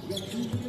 5 seconds.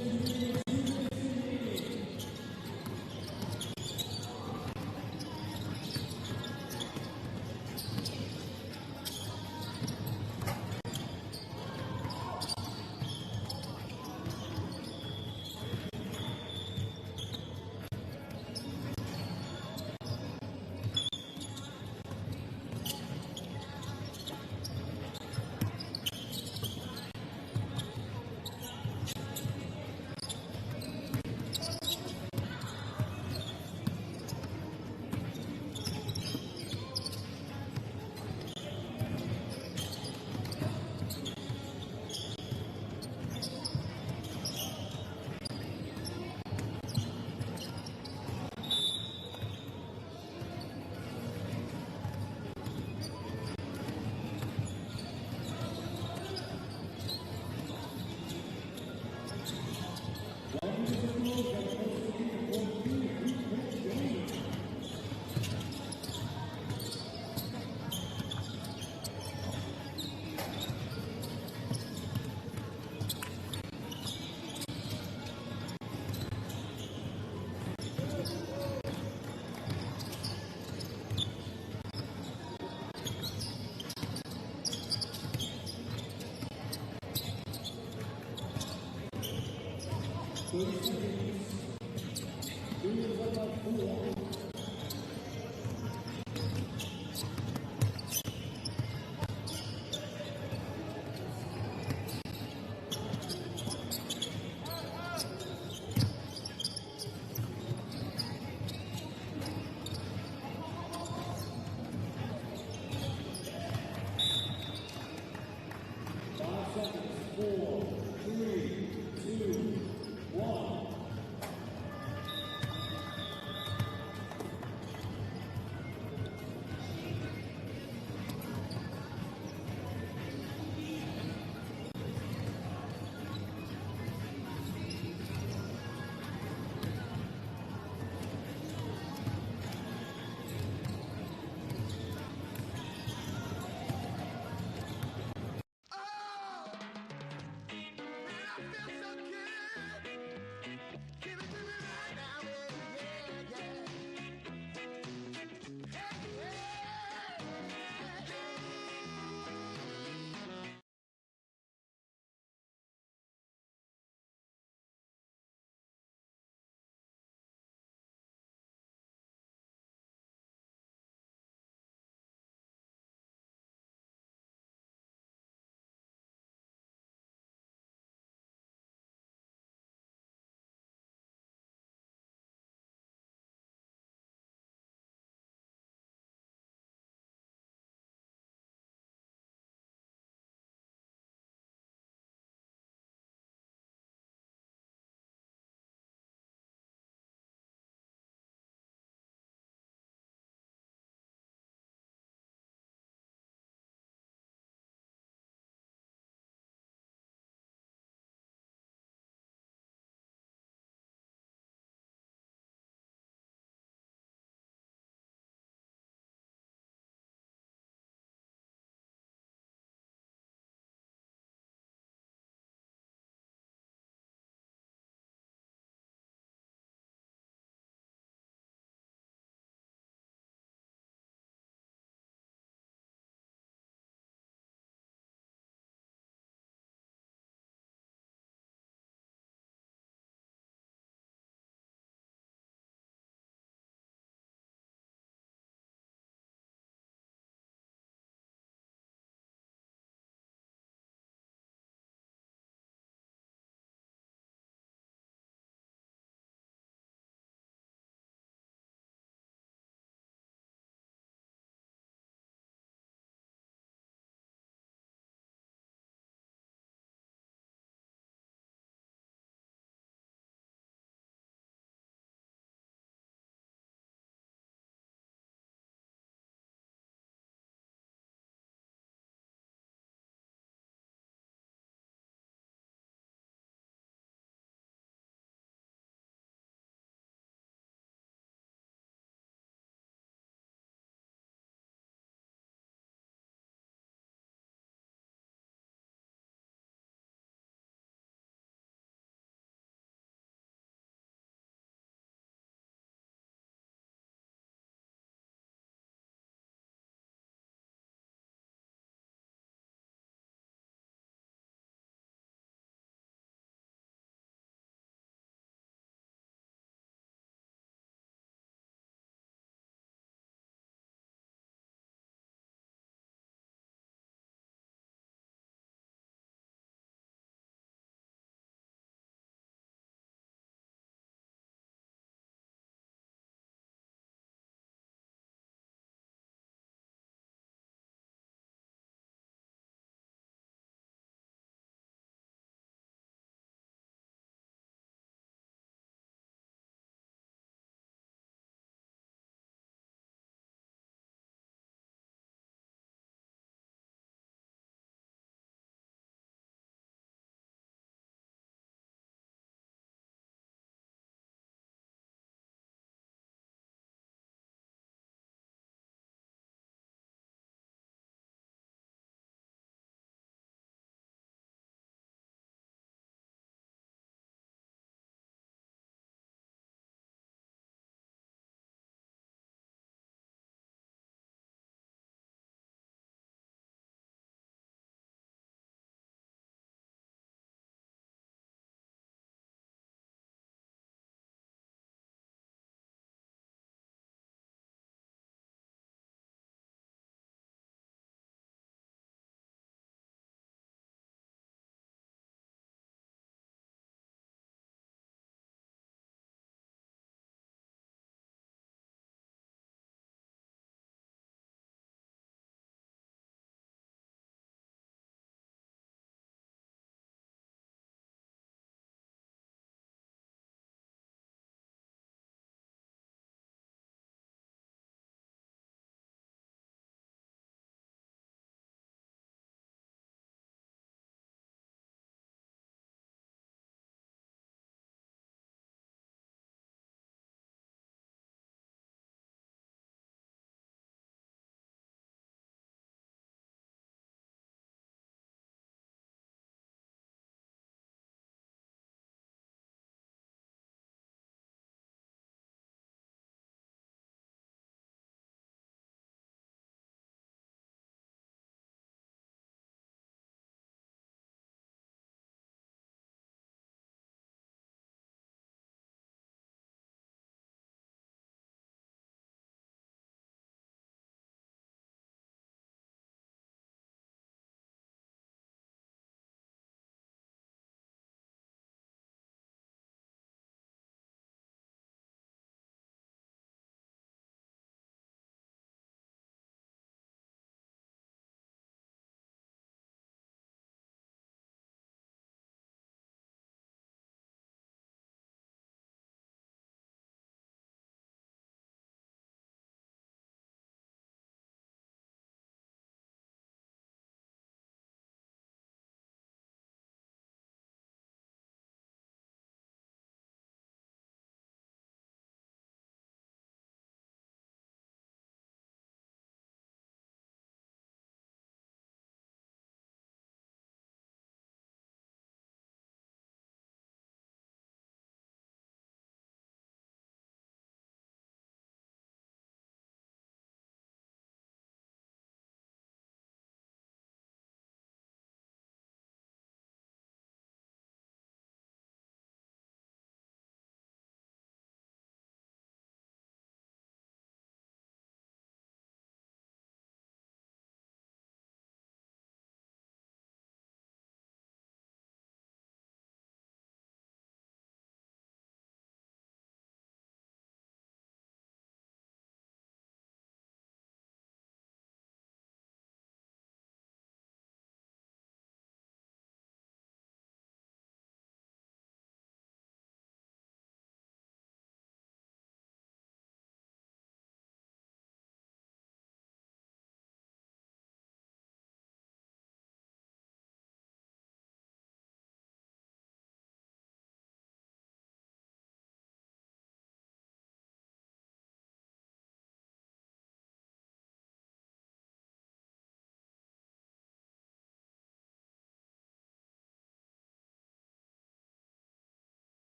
4, 3, 2, 1.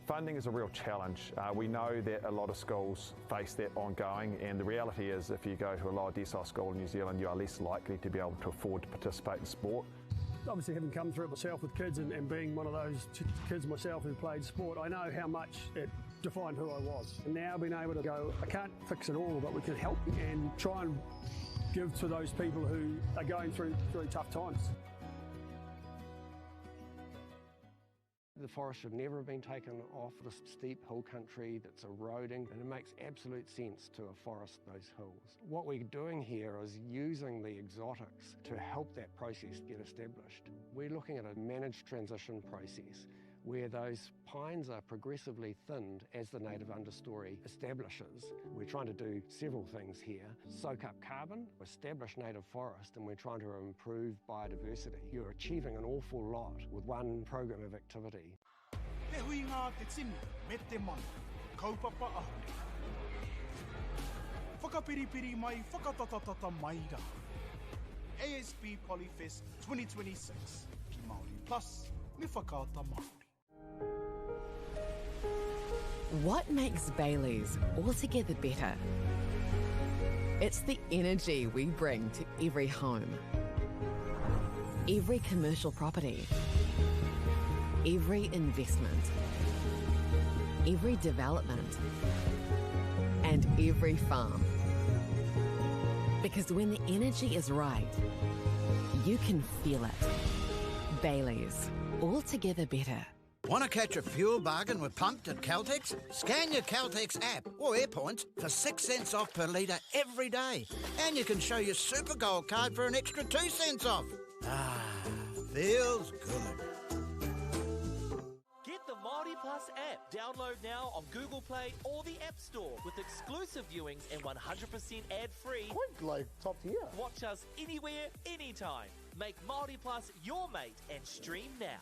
Funding is a real challenge. We know that a lot of schools face that ongoing, and the reality is if you go to a lower decile school in New Zealand, you are less likely to be able to afford to participate in sport. Obviously, having come through it myself with kids and being one of those kids myself who played sport, I know how much it defined who I was. And now being able to go, "I can't fix it all, but we can help," and try and give to those people who are going through tough times. The forest should never have been taken off this steep hill country that's eroding, and it makes absolute sense to afforest those hills. What we're doing here is using the exotics to help that process get established. We're looking at a managed transition process where those pines are progressively thinned as the native understory establishes. We're trying to do several things here: soak up carbon, establish native forest, and we're trying to improve biodiversity. You're achieving an awful lot with one program of activity. Te huinga a te tini me te mano, kaupapa ahurea. Whakapiripiri mai, whakatatatata mai rā. ASB Polyfest 2026 ki Māori Plus me Whakaata Māori. What makes Bayleys altogether better? It's the energy we bring to every home, every commercial property, every investment, every development, and every farm. Because when the energy is right, you can feel it. Bayleys, altogether better. Want to catch a fuel bargain with Pumped at Caltex? Scan your Caltex app or Airpoints for 6 cents off per litre every day. And you can show your SuperGold card for an extra 2 cents off. Ah, feels good. Get the Māori Plus app. Download now on Google Play or the App Store with exclusive viewings and 100% ad-free. Quite like top tier. Watch us anywhere, anytime. Make Māori Plus your mate and stream now.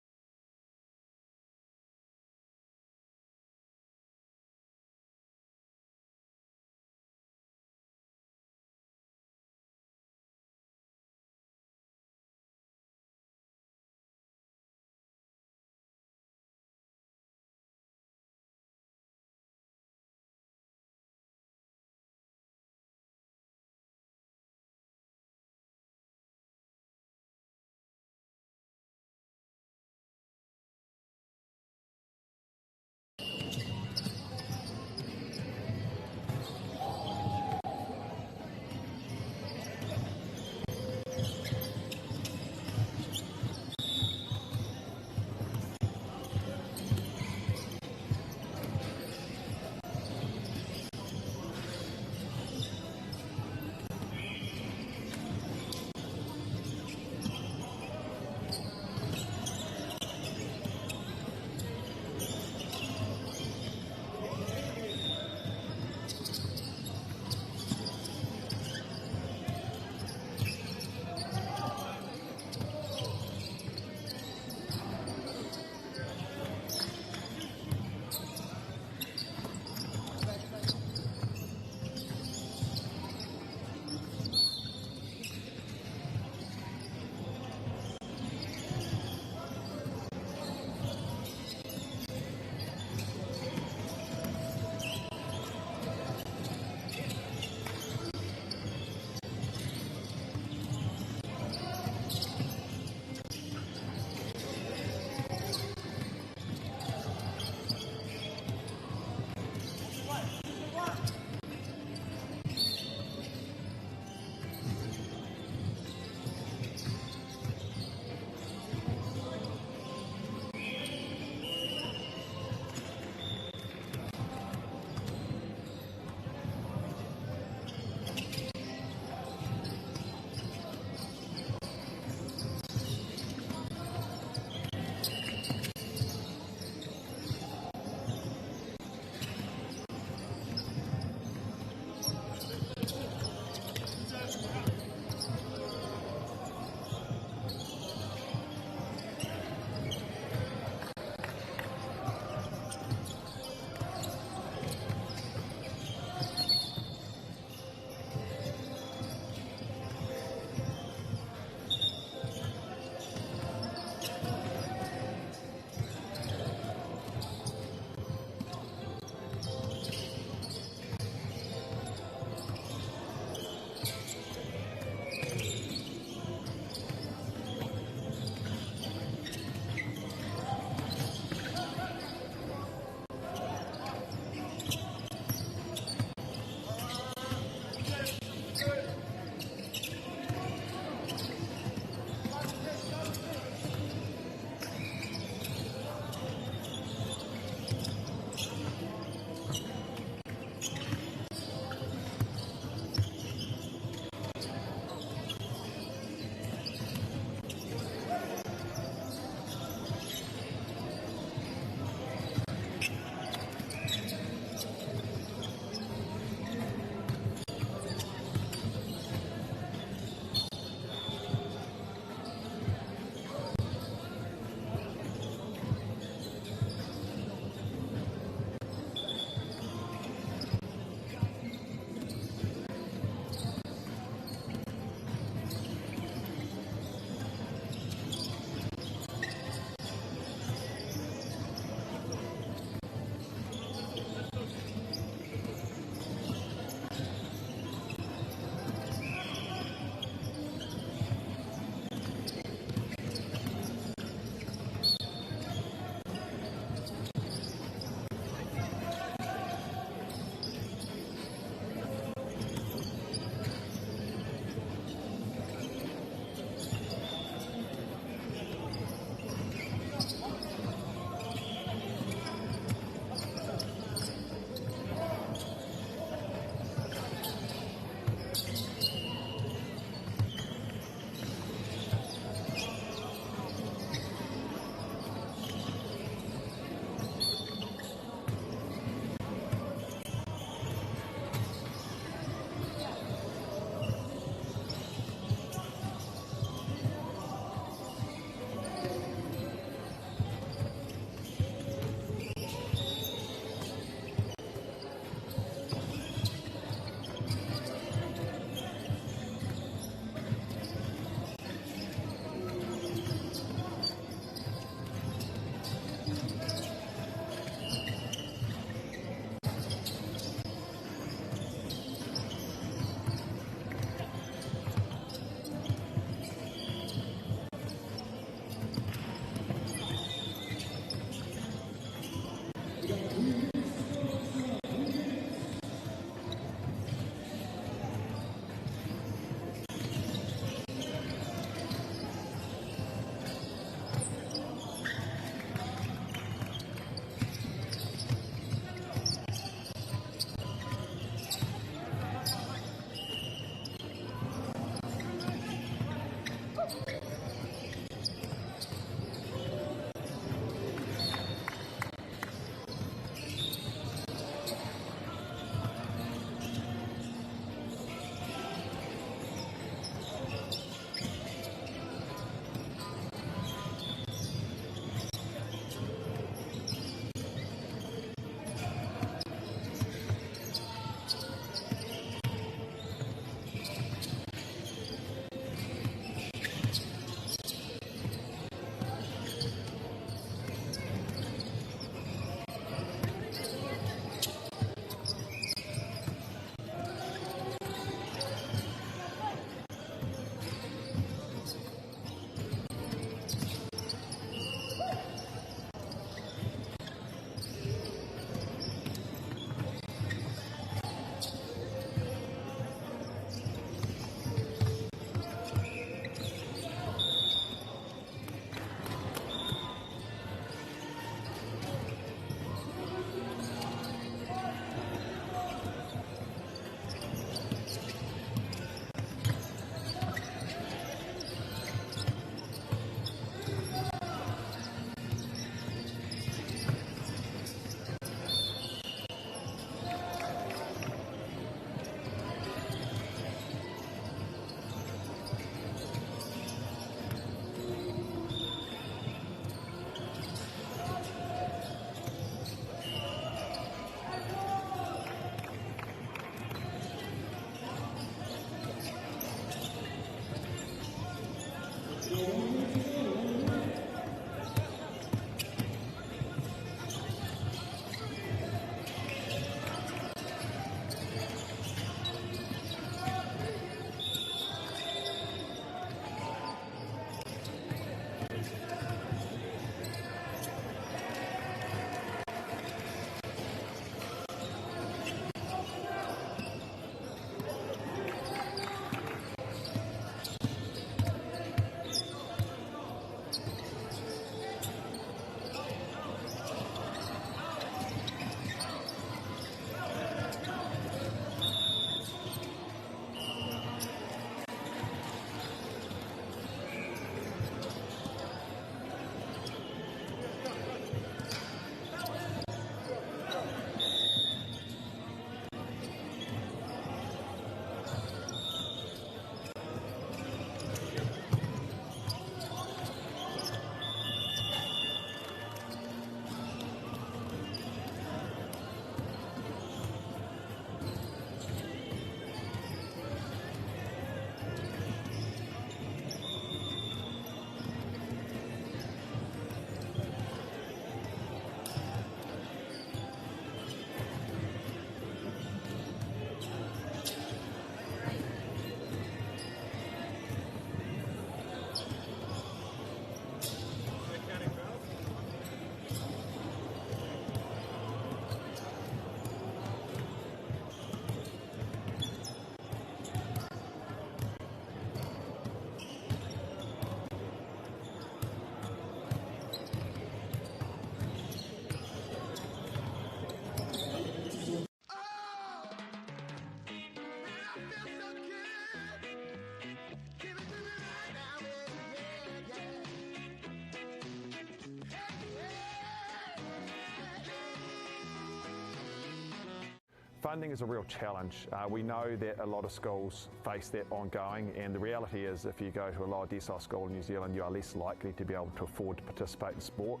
Funding is a real challenge. We know that a lot of schools face that ongoing, and the reality is if you go to a lower decile school in New Zealand, you are less likely to be able to afford to participate in sport.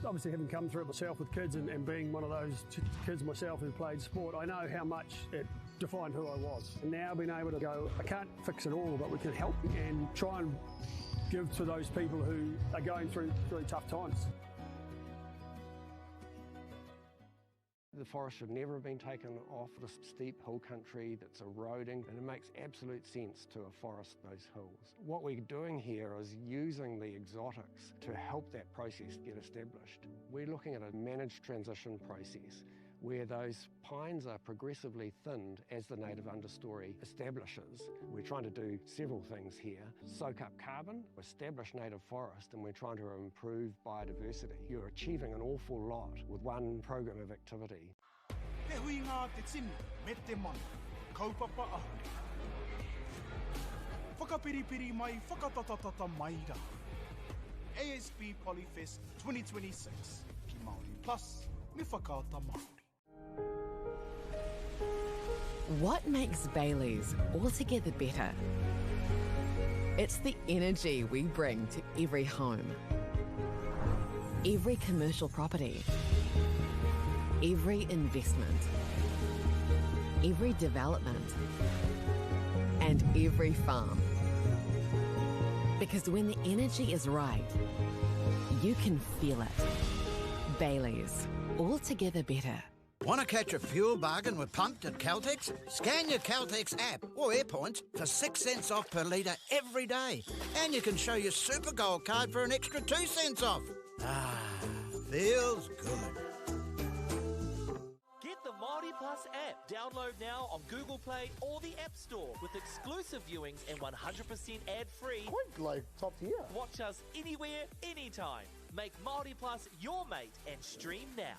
Obviously, having come through it myself with kids and being one of those kids myself who played sport, I know how much it defined who I was. And now being able to go, I can't fix it all, but we can help and try and give to those people who are going through really tough times. The forest should never have been taken off the steep hill country that's eroding, and it makes absolute sense to afforest those hills. What we're doing here is using the exotics to help that process get established. We're looking at a managed transition process where those pines are progressively thinned as the native understory establishes. We're trying to do several things here. Soak up carbon, establish native forest, and we're trying to improve biodiversity. You're achieving an awful lot with one program of activity. Te huinga te tini me te mana. Kaupapa ahurea. Whakapiripiri mai, whakatatatata mai rā. ASB Polyfest 2026 ki Māori Plus me Whakaata Māori. What makes Bayleys altogether better? It's the energy we bring to every home, every commercial property, every investment, every development, and every farm. Because when the energy is right, you can feel it. Bayleys, altogether better. Want to catch a fuel bargain with Pumped at Caltex? Scan your Caltex app or Airpoints for 6 cents off per litre every day. And you can show your Super Gold card for an extra 2 cents off. Ah, feels good. Get the Māori Plus app. Download now on Google Play or the App Store with exclusive viewings and 100% ad-free. Quite like top tier. Watch us anywhere, anytime. Make Māori Plus your mate and stream now.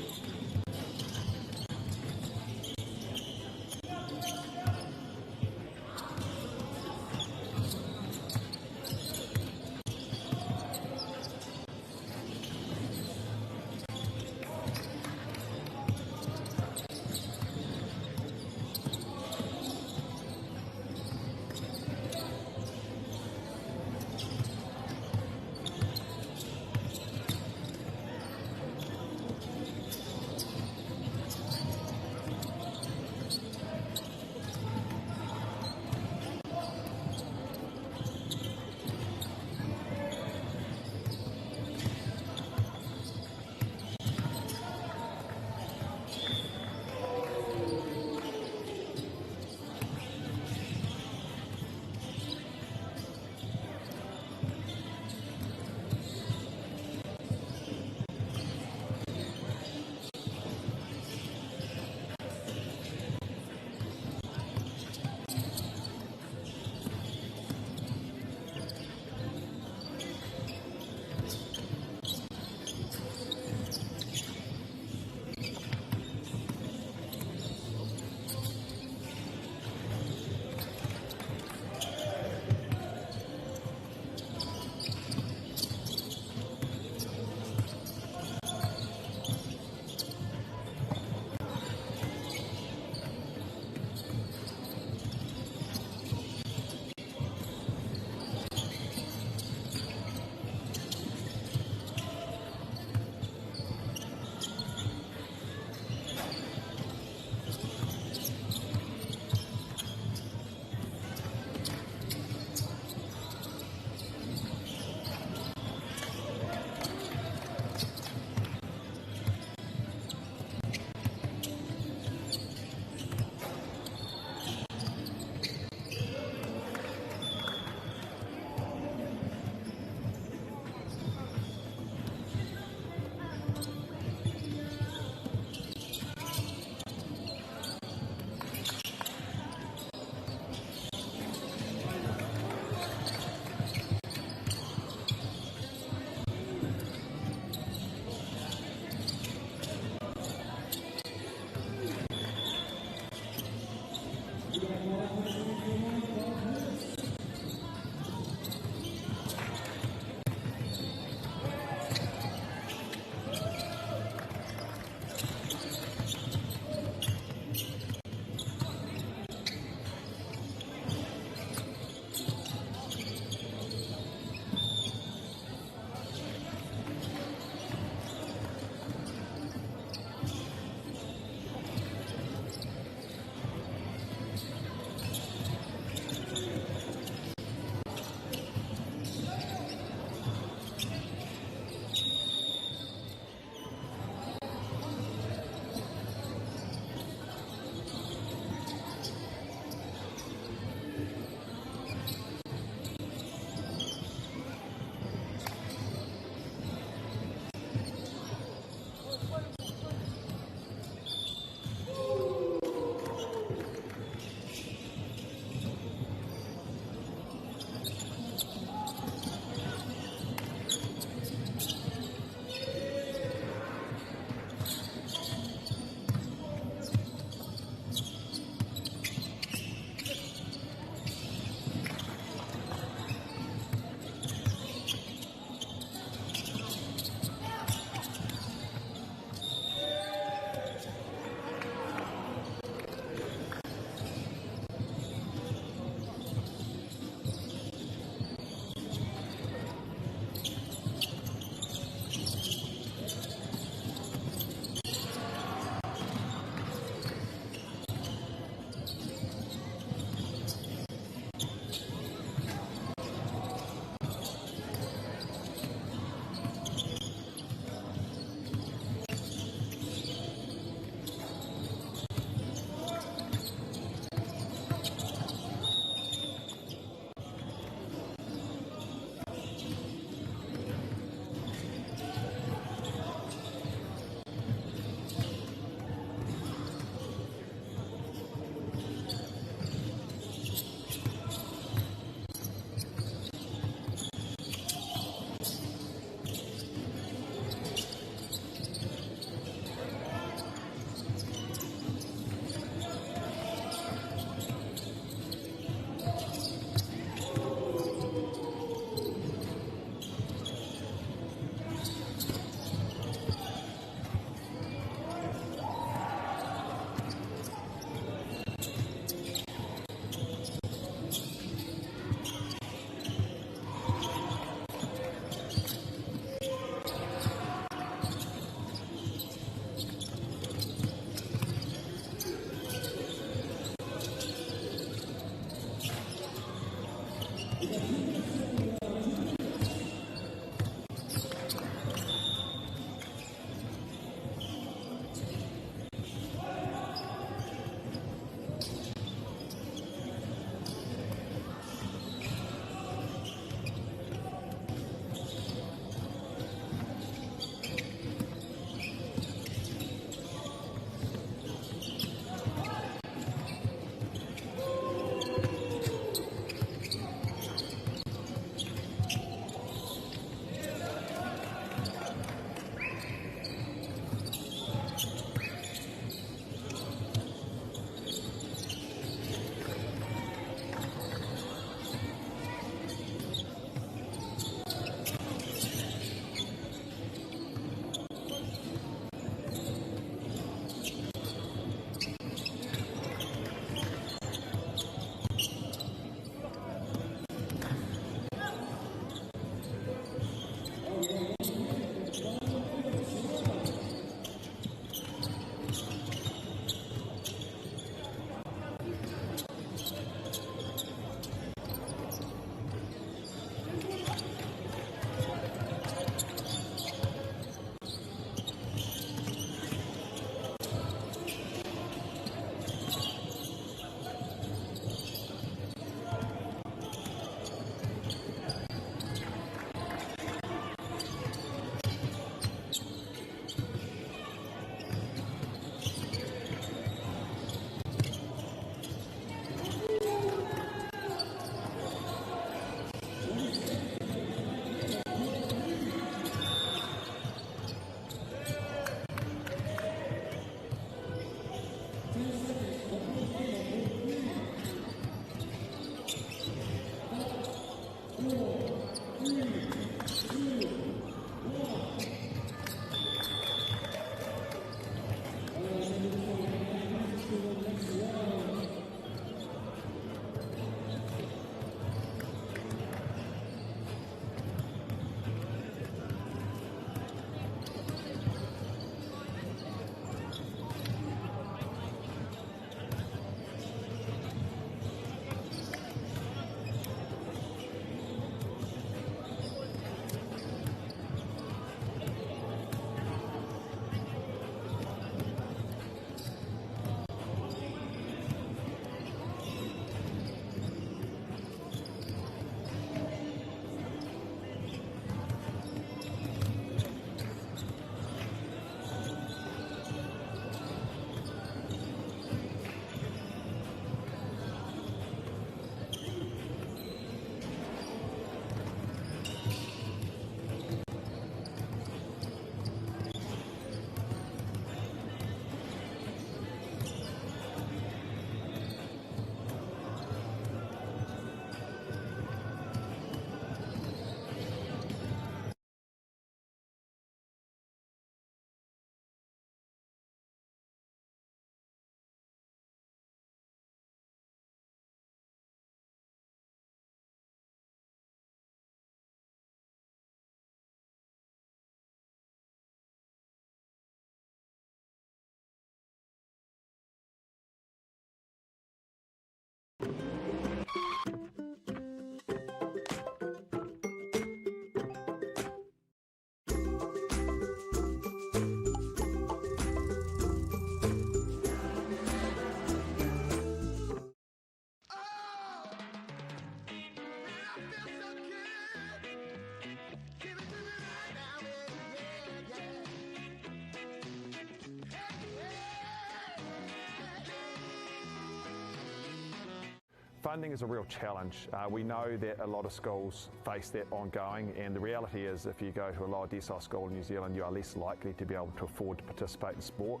Funding is a real challenge. We know that a lot of schools face that ongoing, and the reality is if you go to a lower decile school in New Zealand, you are less likely to be able to afford to participate in sport.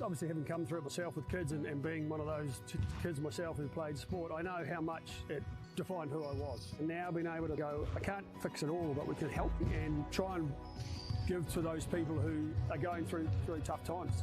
Obviously, having come through it myself with kids and being one of those kids myself who played sport, I know how much it defined who I was. And now being able to go, I can't fix it all, but we can help and try and give to those people who are going through tough times.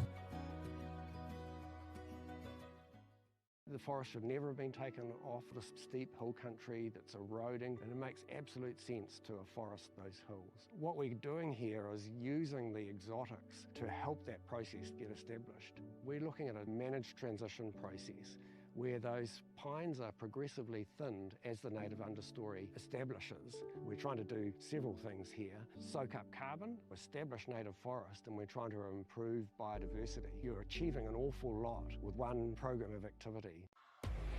The forest should never have been taken off the steep hill country that's eroding, and it makes absolute sense to afforest those hills. What we're doing here is using the exotics to help that process get established. We're looking at a managed transition process where those pines are progressively thinned as the native understory establishes. We're trying to do several things here. Soak up carbon, establish native forest, and we're trying to improve biodiversity. You're achieving an awful lot with one program of activity.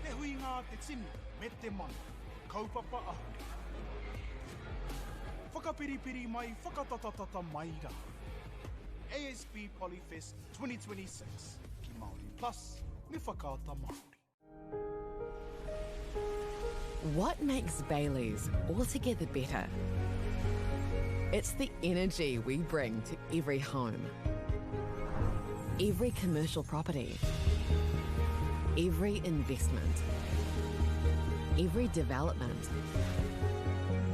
Te huinga a te tini me te mana, he kaupapa ahurea. Whakapiripiri mai, whakatatatata mai rā. ASB Polyfest 2026 ki Māori Plus me Whakaata Māori. What makes Bayleys altogether better? It's the energy we bring to every home, every commercial property, every investment, every development,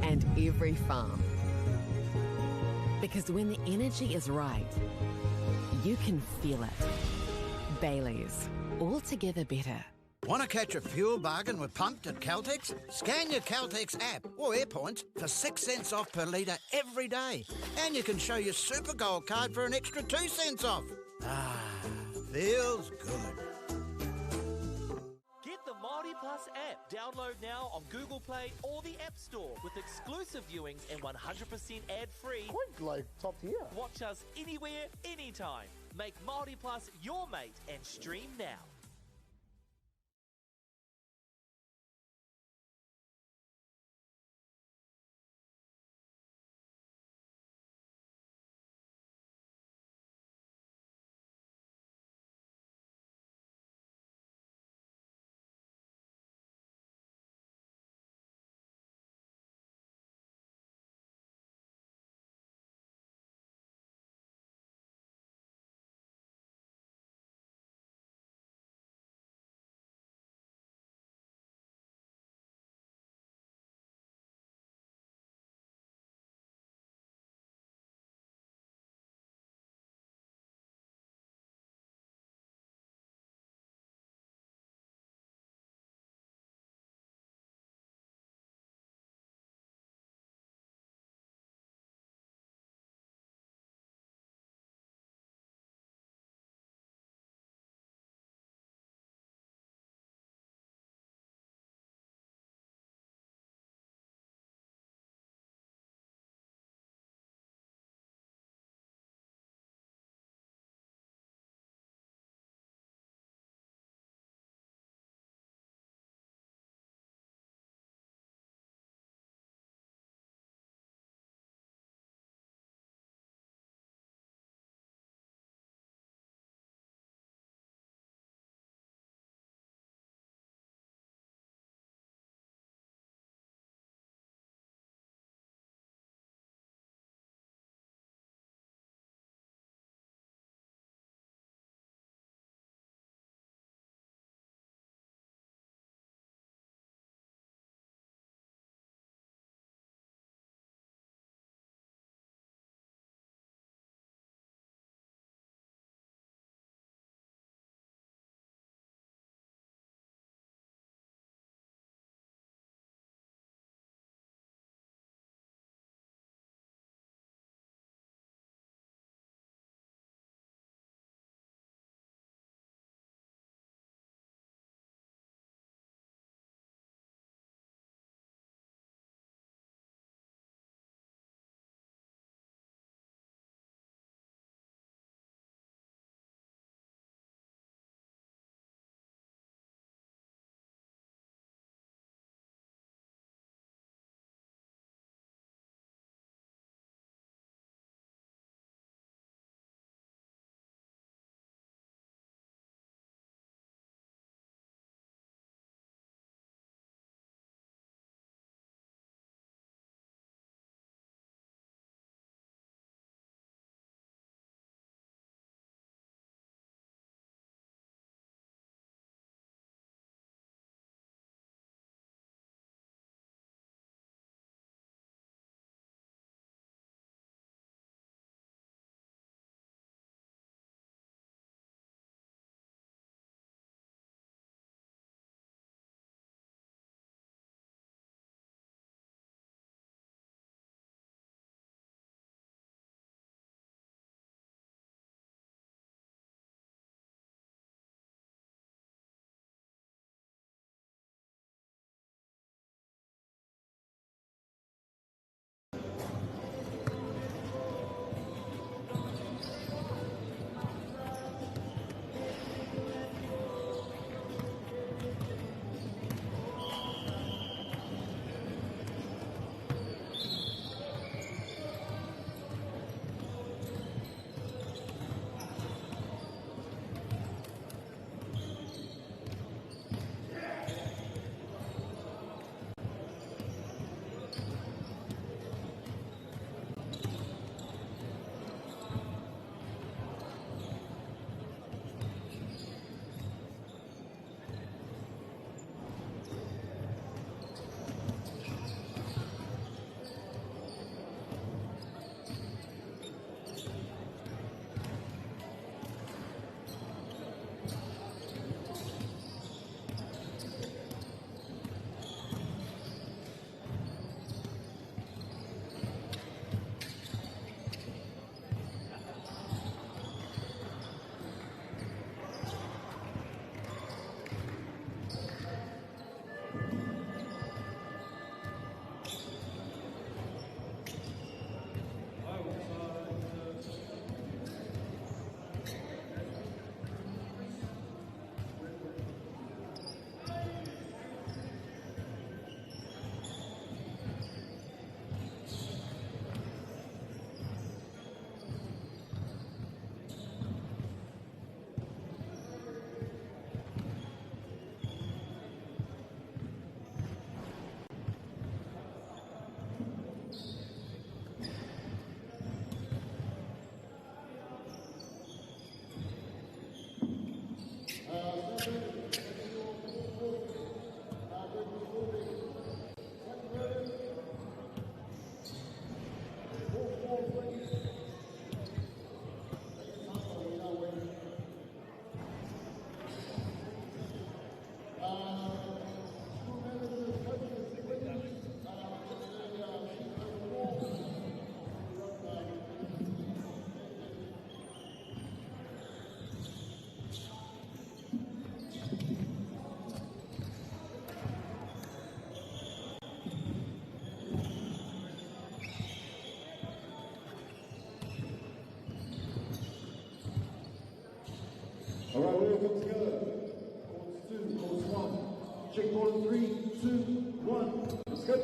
and every farm. Because when the energy is right, you can feel it. Bayleys, altogether better. Want to catch a fuel bargain with Pumped at Caltex? Scan your Caltex app or Airpoints for 6 cents off per litre every day. And you can show your Super Gold card for an extra 2 cents off. Ah, feels good. Get the Māori Plus app. Download now on Google Play or the App Store with exclusive viewings and 100% ad-free. Quite like top tier. Watch us anywhere, anytime. Make Māori Plus your mate and stream now. All right, we're all good to go. Courts 2, courts 1. Check ball in 3, 2, 1. Let's go.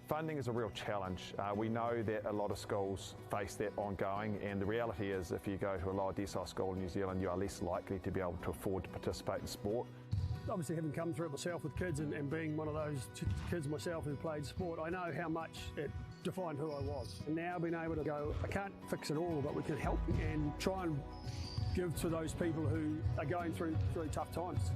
Funding is a real challenge. We know that a lot of schools face that ongoing, and the reality is if you go to a lower decile school in New Zealand, you are less likely to be able to afford to participate in sport. Obviously, having come through it myself with kids and being one of those kids myself who played sport, I know how much it defined who I was. And now being able to go, I can't fix it all, but we can help and try and give to those people who are going through tough times.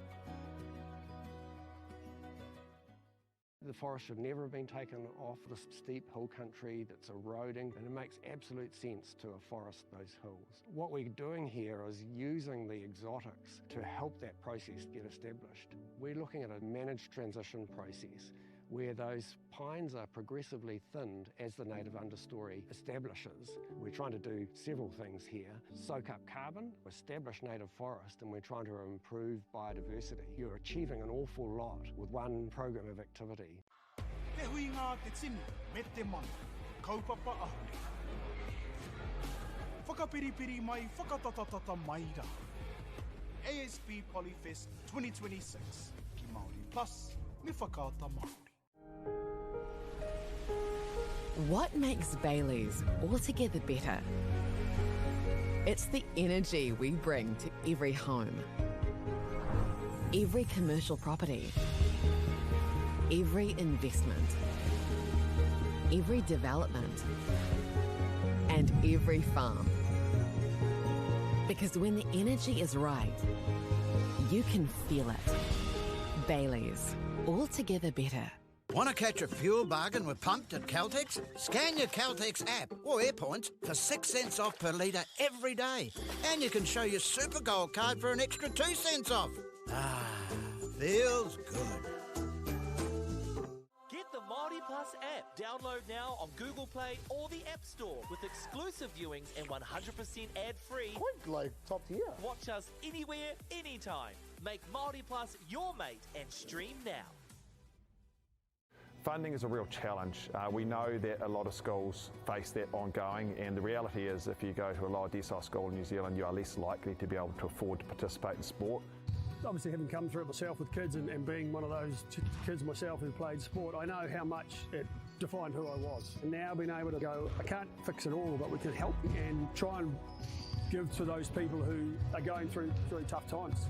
The forest should never have been taken off the steep hill country that's eroding, and it makes absolute sense to afforest those hills. What we're doing here is using the exotics to help that process get established. We're looking at a managed transition process where those pines are progressively thinned as the native understory establishes. We're trying to do several things here. Soak up carbon, establish native forest, and we're trying to improve biodiversity. You're achieving an awful lot with one program of activity. Te huinga te tini me te mana. Kaupapa ahurea. Whakapiripiri mai, whakatatatata mai rā. ASB Polyfest 2026 ki Māori Plus me Whakaata Māori. What makes Bayleys altogether better? It's the energy we bring to every home, every commercial property, every investment, every development, and every farm. Because when the energy is right, you can feel it. Bayleys, altogether better. Want to catch a fuel bargain with Pumped at Caltex? Scan your Caltex app or Airpoints for 6 cents off per litre every day. And you can show your Super Gold card for an extra 2 cents off. Ah, feels good. Get the Māori Plus app. Download now on Google Play or the App Store with exclusive viewings and 100% ad-free. Quite like top tier. Watch us anywhere, anytime. Make Māori Plus your mate and stream now. Funding is a real challenge. We know that a lot of schools face that ongoing, and the reality is if you go to a lower decile school in New Zealand, you are less likely to be able to afford to participate in sport. Obviously, having come through it myself with kids and being one of those kids myself who played sport, I know how much it defined who I was. And now being able to go, I can't fix it all, but we can help and try and give to those people who are going through tough times.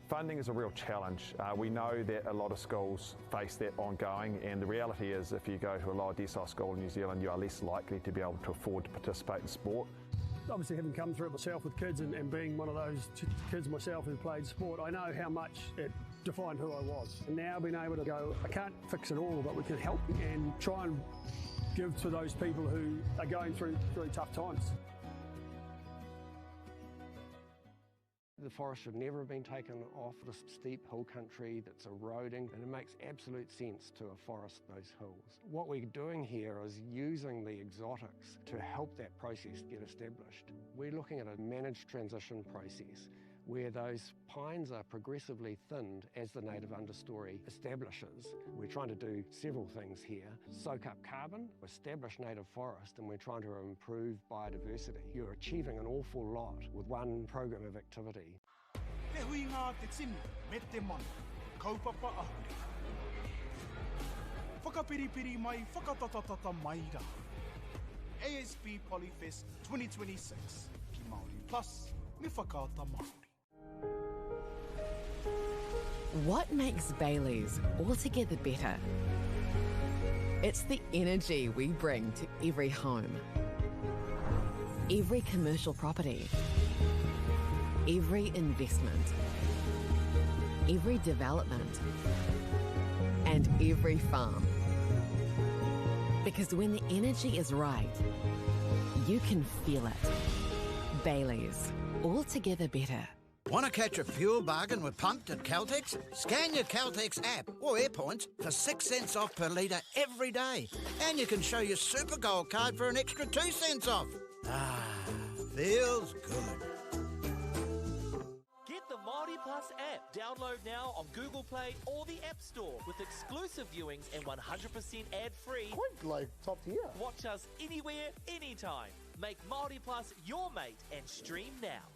Funding is a real challenge. We know that a lot of schools face that ongoing, and the reality is if you go to a lower decile school in New Zealand, you are less likely to be able to afford to participate in sport. Obviously, having come through it myself with kids and being one of those kids myself who played sport, I know how much it defined who I was. And now being able to go, I can't fix it all, but we can help and try and give to those people who are going through really tough times. The forest should never have been taken off the steep hill country that's eroding, and it makes absolute sense to afforest those hills. What we're doing here is using the exotics to help that process get established. We're looking at a managed transition process where those pines are progressively thinned as the native understory establishes. We're trying to do several things here. Soak up carbon, establish native forest, and we're trying to improve biodiversity. You're achieving an awful lot with one program of activity. Te huinga te tini me te mana. Kaupapa ahurea. Whakapiripiri mai, whakatatatata mai rā. ASB Polyfest 2026 ki Māori Plus me Whakaata Māori. What makes Bayleys altogether better? It's the energy we bring to every home, every commercial property, every investment, every development, and every farm. Because when the energy is right, you can feel it. Bayleys, altogether better. Want to catch a fuel bargain with Pumped at Caltex? Scan your Caltex app or Airpoints for 6 cents off per litre every day. And you can show your Super Gold card for an extra 2 cents off. Ah, feels good. Get the Māori Plus app. Download now on Google Play or the App Store with exclusive viewings and 100% ad-free. Quite like top tier. Watch us anywhere, anytime. Make Māori Plus your mate and stream now.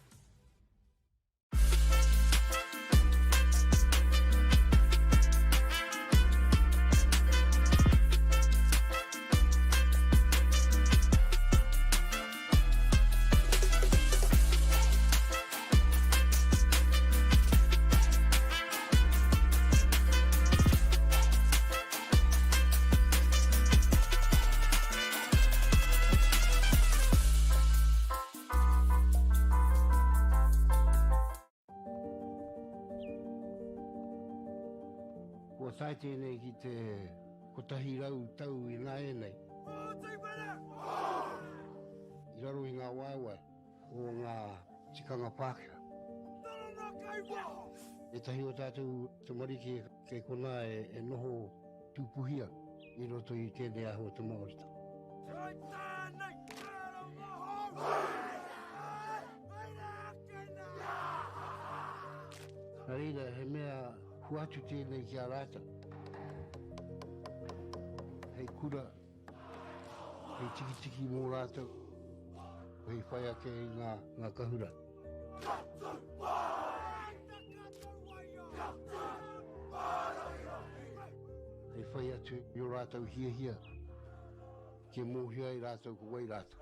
Kua tae tēnei ki te 100 tau ināianei. I raro i ngā waewae o ngā tikanga Pākehā. Ētahi o tātou tamariki kei konā e noho tūpuhi ana i roto i tēnei āhua o te Māoritanga. Nā reira, he mea hoatu tēnei ki a rātou hei kura, hei tikitiki mō rātou, hei whai ake i ngā, ngā kahura. Hei whai atu i ō rātou hiahia, kia mōhio ai rātou ko wai rātou.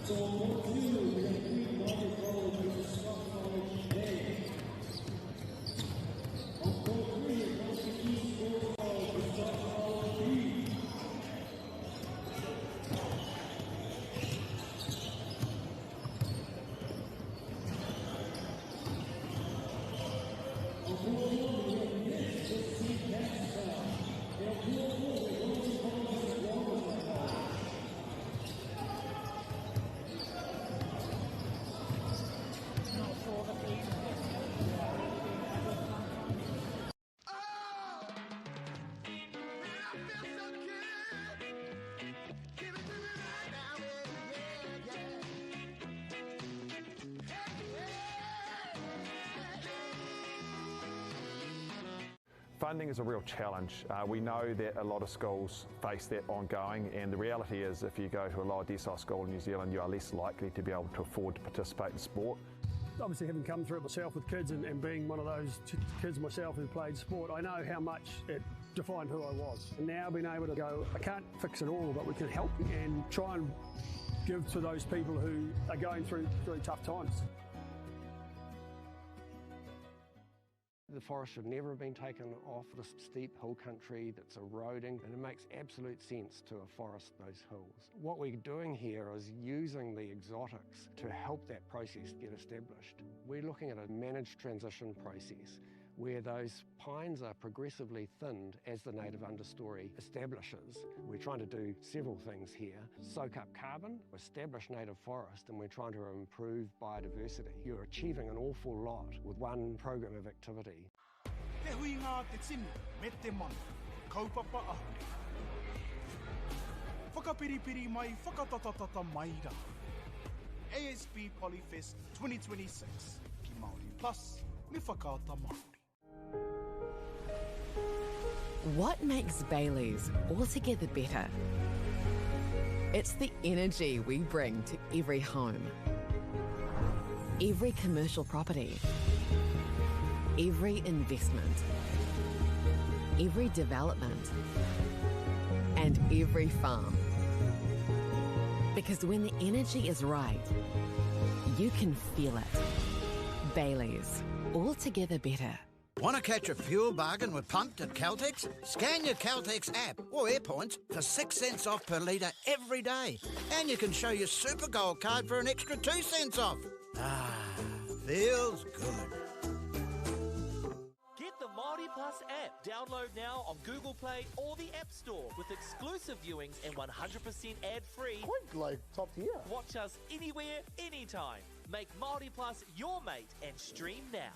So on court 2, we have Queen Margaret College versus Scott College A. On court 3, Constitution Sports College versus Scott College B. On court 1, we have Nick versus St. Pat's College. And on court 4, we have Wellington College versus Rongotai College. Funding is a real challenge. We know that a lot of schools face that ongoing, and the reality is if you go to a lower decile school in New Zealand, you are less likely to be able to afford to participate in sport. Obviously, having come through it myself with kids and being one of those kids myself who played sport, I know how much it defined who I was. And now being able to go, I can't fix it all, but we can help and try and give to those people who are going through really tough times. The forest should never have been taken off this steep hill country that's eroding, and it makes absolute sense to afforest those hills. What we're doing here is using the exotics to help that process get established. We're looking at a managed transition process where those pines are progressively thinned as the native understory establishes. We're trying to do several things here. Soak up carbon, establish native forest, and we're trying to improve biodiversity. You're achieving an awful lot with one program of activity. Te huinga te tini me te mana, kaupapa ahurea. Whakapiripiri mai, whakatatatata mai rā. ASB Polyfest 2026 ki Māori Plus me Whakaata Māori. What makes Bayleys altogether better? It's the energy we bring to every home, every commercial property, every investment, every development, and every farm. Because when the energy is right, you can feel it. Bayleys, altogether better. Want to catch a fuel bargain with Pumped at Caltex? Scan your Caltex app or Airpoints for 6 cents off per litre every day. And you can show your Super Gold card for an extra 2 cents off. Ah, feels good. Get the Māori Plus app. Download now on Google Play or the App Store with exclusive viewings and 100% ad-free. Quite like top tier. Watch us anywhere, anytime. Make Māori Plus your mate and stream now.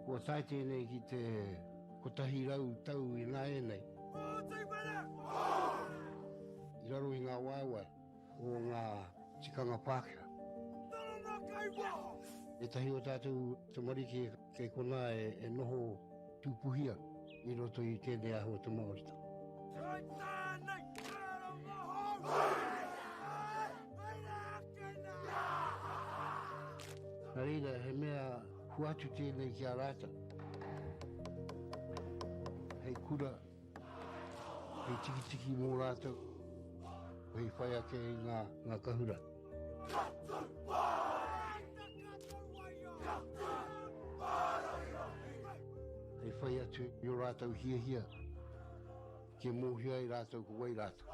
Kua tae tēnei ki te 100 tau ināianei. I raro i ngā waewae o ngā tikanga Pākehā. Ētahi o tātou tamariki kei konā e noho tūpuhia i roto i tēnei āhua te Māoritanga. Nā reira, he mea hoatu tēnei ki a rātou. Hei kura, hei tikitiki mō rātou, hei whai ake i ngā, ngā kahura. Hei whai atu i ō rātou hiahia, kia mōhio ai rātou ko wai rātou.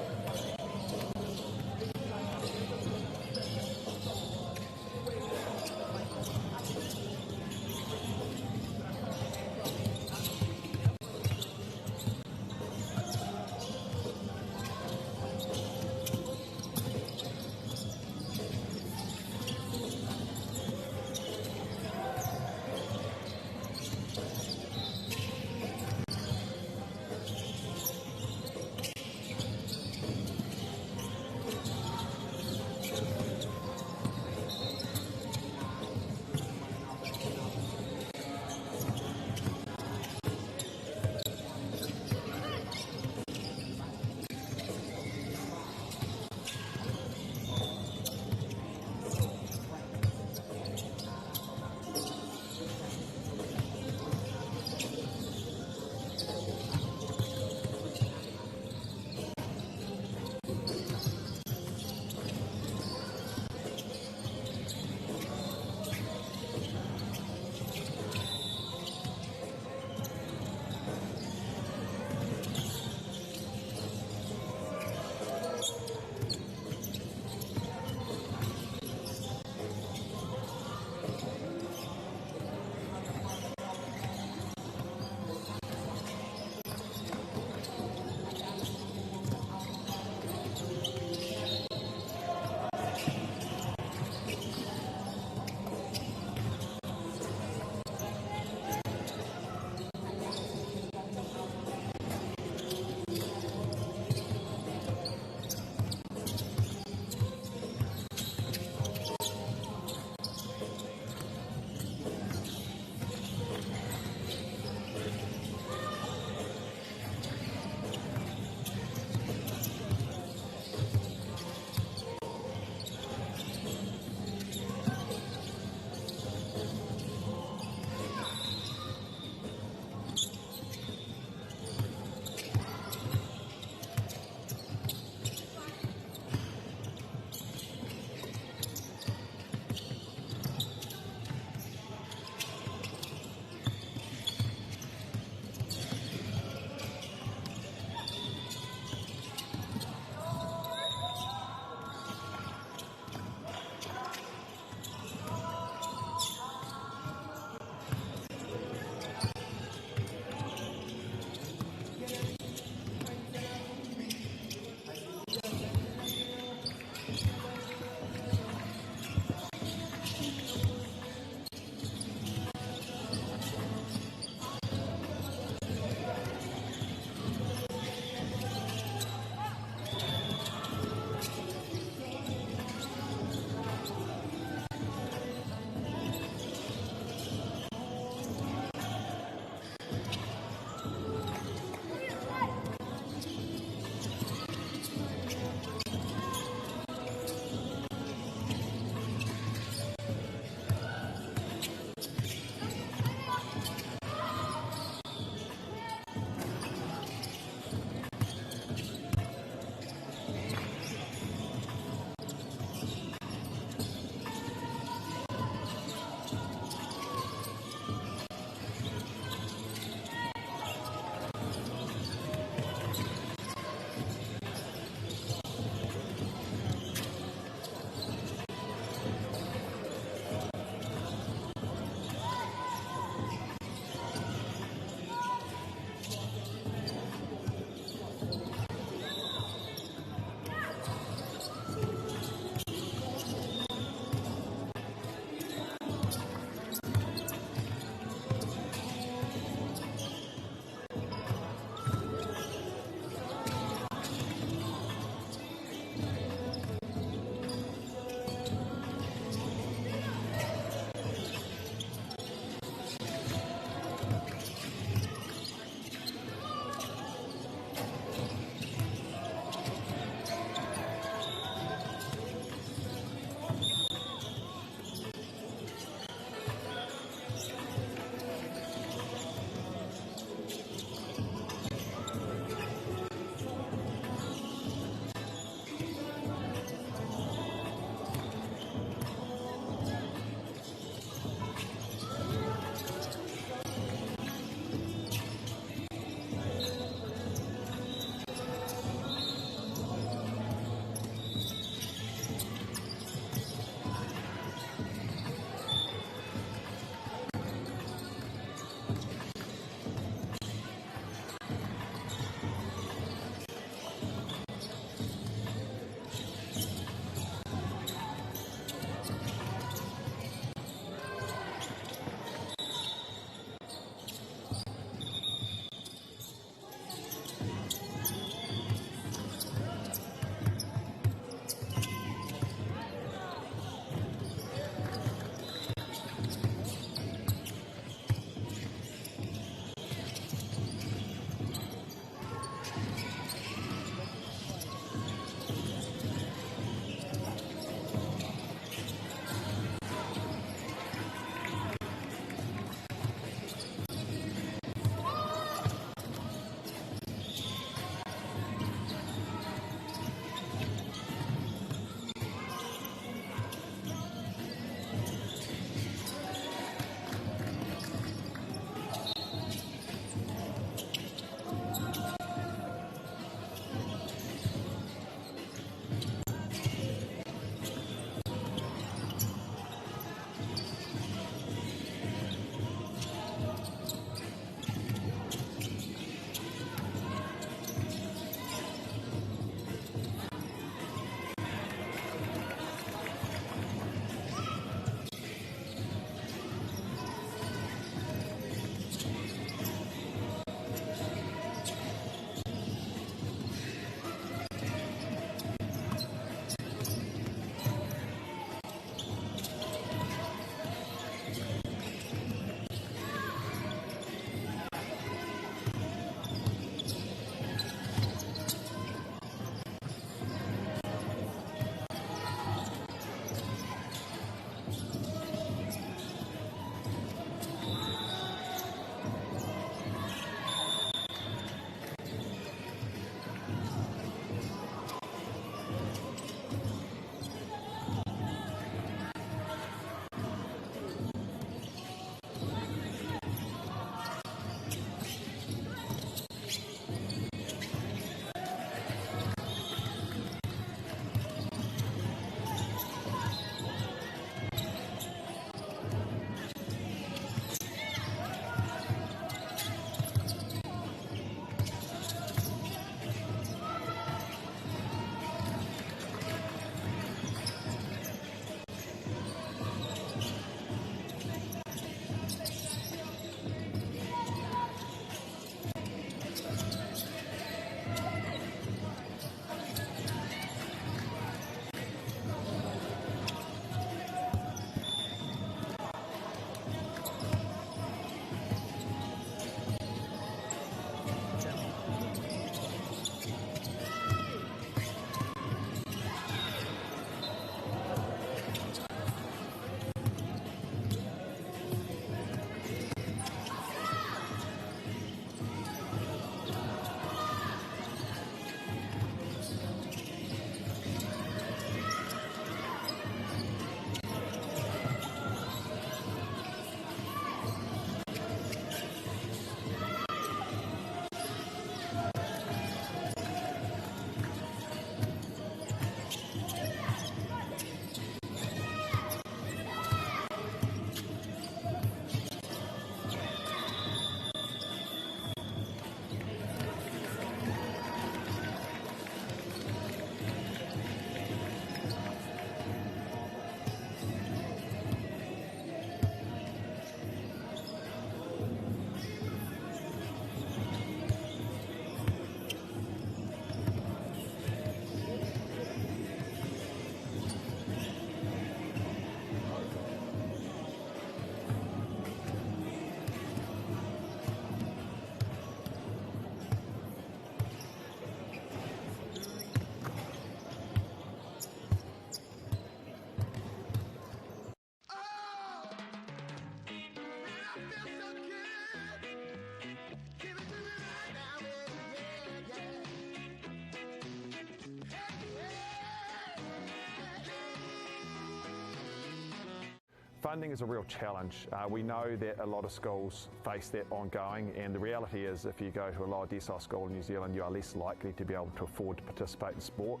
Funding is a real challenge. We know that a lot of schools face that ongoing, and the reality is if you go to a lower decile school in New Zealand, you are less likely to be able to afford to participate in sport.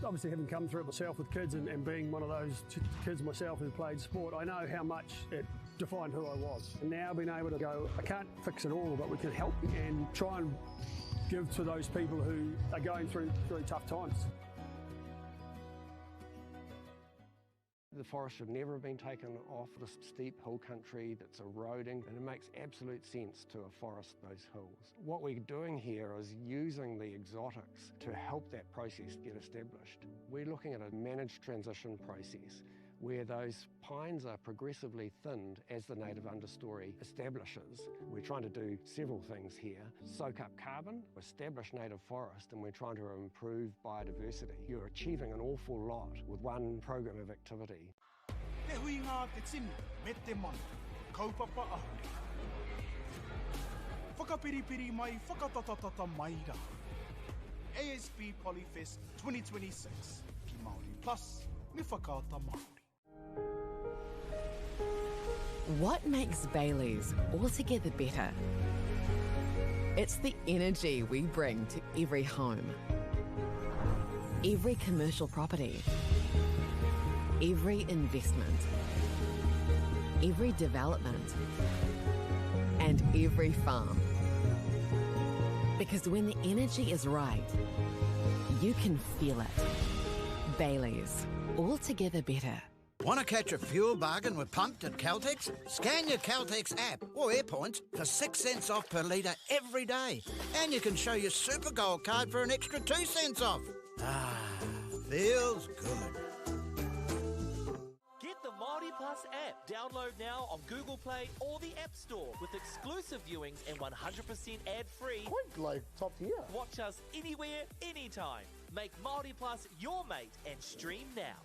Obviously, having come through it myself with kids and being one of those kids myself who played sport, I know how much it defined who I was. And now being able to go, I can't fix it all, but we can help and try and give to those people who are going through really tough times. The forest should never have been taken off the steep hill country that's eroding, and it makes absolute sense to afforest those hills. What we're doing here is using the exotics to help that process get established. We're looking at a managed transition process where those pines are progressively thinned as the native understory establishes. We're trying to do several things here. Soak up carbon, establish native forest, and we're trying to improve biodiversity. You're achieving an awful lot with one program of activity. Te huinga te tini me te mana. Kaupapa ahurea. Whakapiripiri mai, whakatatatata mai rā. ASB Polyfest 2026 ki Māori Plus me Whakaata Māori. What makes Bayleys altogether better? It's the energy we bring to every home, every commercial property, every investment, every development, and every farm. Because when the energy is right, you can feel it. Bayleys, altogether better. Want to catch a fuel bargain with Pumped at Caltex? Scan your Caltex app or Airpoints for 6 cents off per litre every day. And you can show your Super Gold card for an extra 2 cents off. Ah, feels good. Get the Māori Plus app. Download now on Google Play or the App Store with exclusive viewings and 100% ad-free. Quite like top tier. Watch us anywhere, anytime. Make Māori Plus your mate and stream now.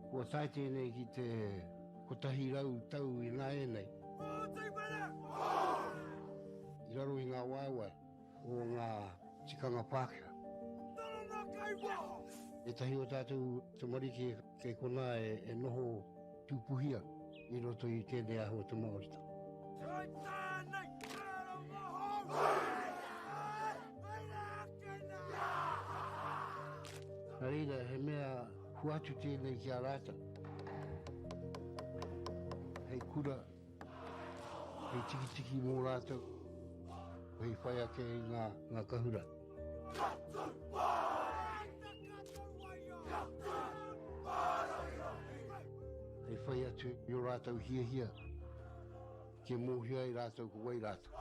Kua tae tēnei ki te 100 tau ināianei. I raro i ngā waewae o ngā tikanga Pākehā. Ētahi o tātou tamariki kei konā e noho tūpuhi ana i roto i tēnei āhua o te Māoritanga. Nā reira, he mea hoatu tēnei ki a rātou hei kura, hei tikitiki mō rātou, hei whai ake i ngā, ngā kahura. Hei whai atu i ō rātou hiahia, kia mōhio ai rātou ko wai rātou.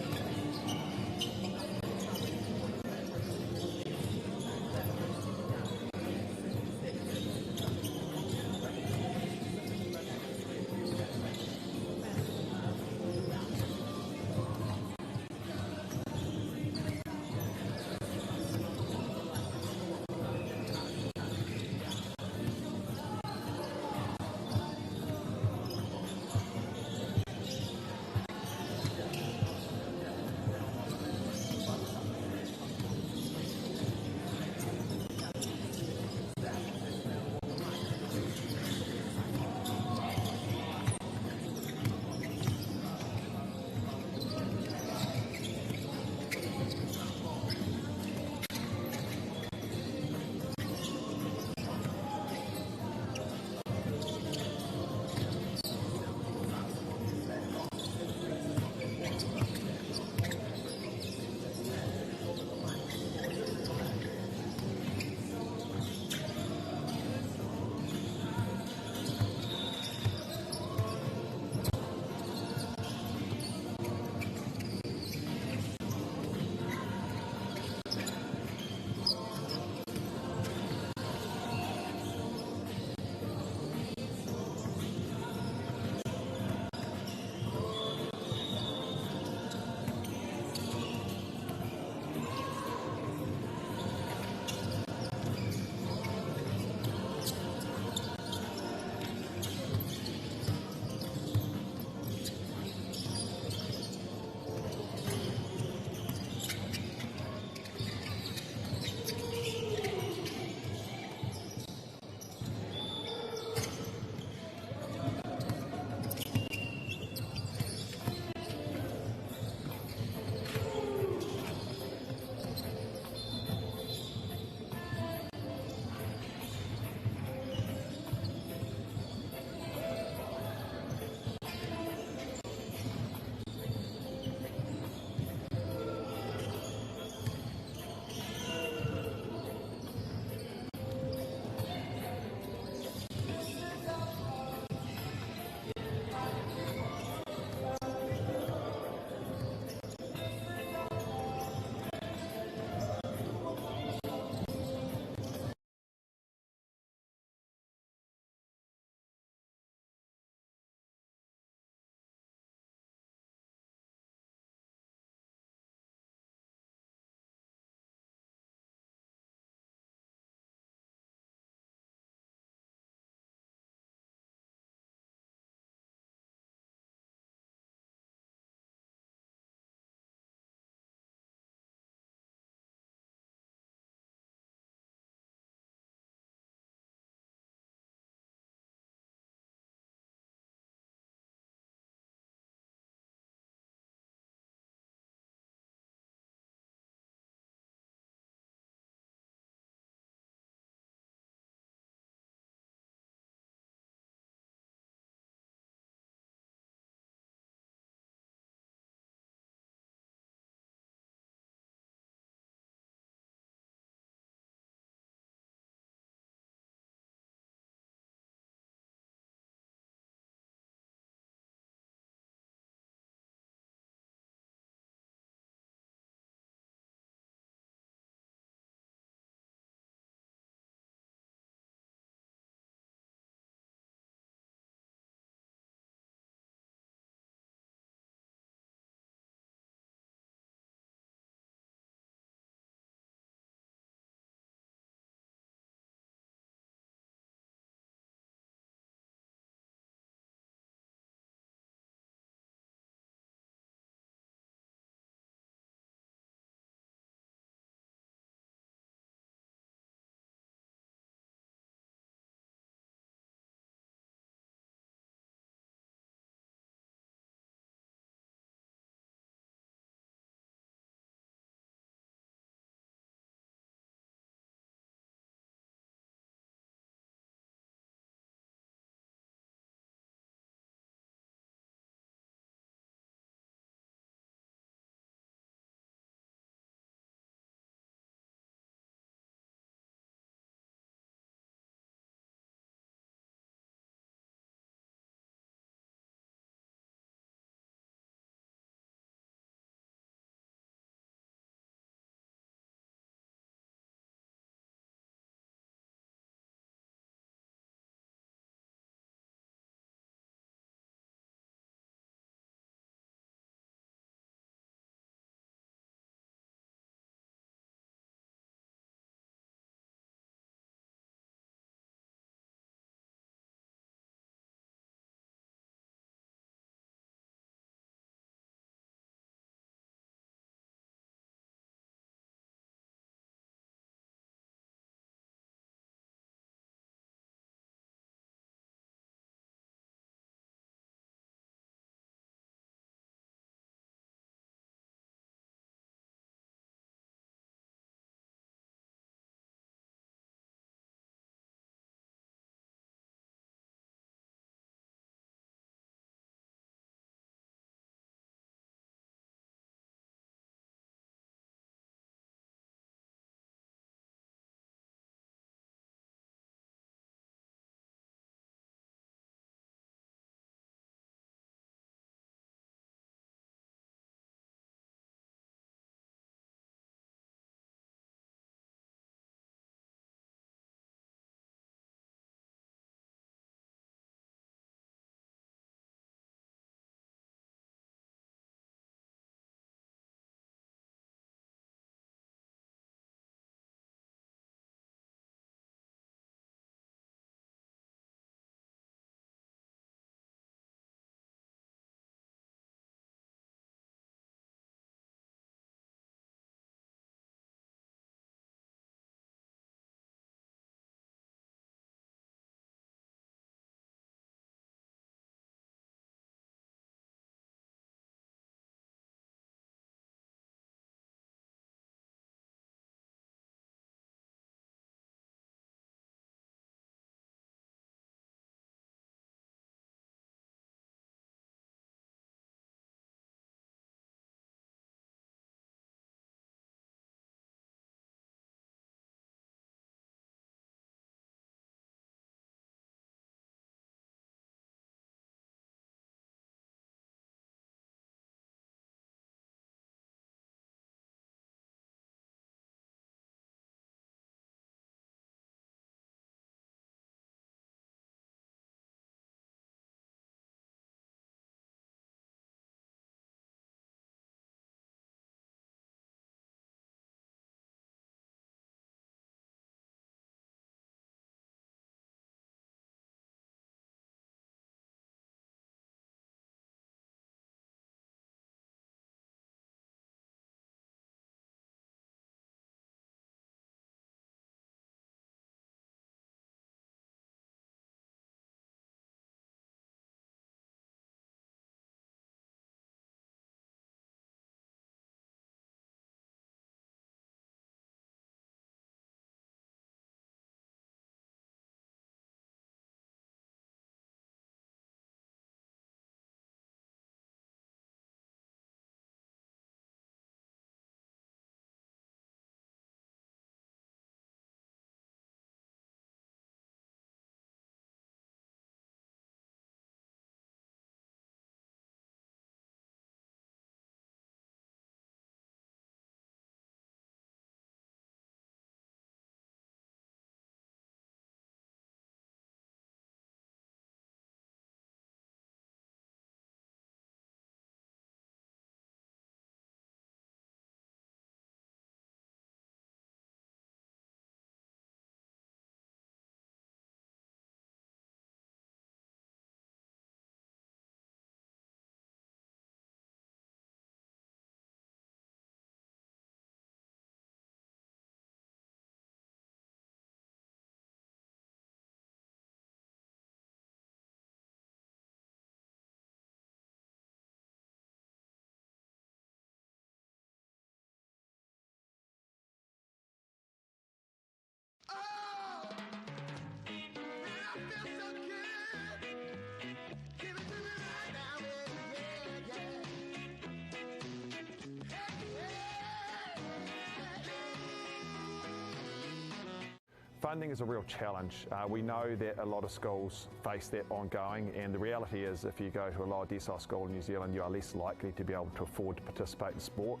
Funding is a real challenge. We know that a lot of schools face that ongoing, and the reality is if you go to a lower decile school in New Zealand, you are less likely to be able to afford to participate in sport.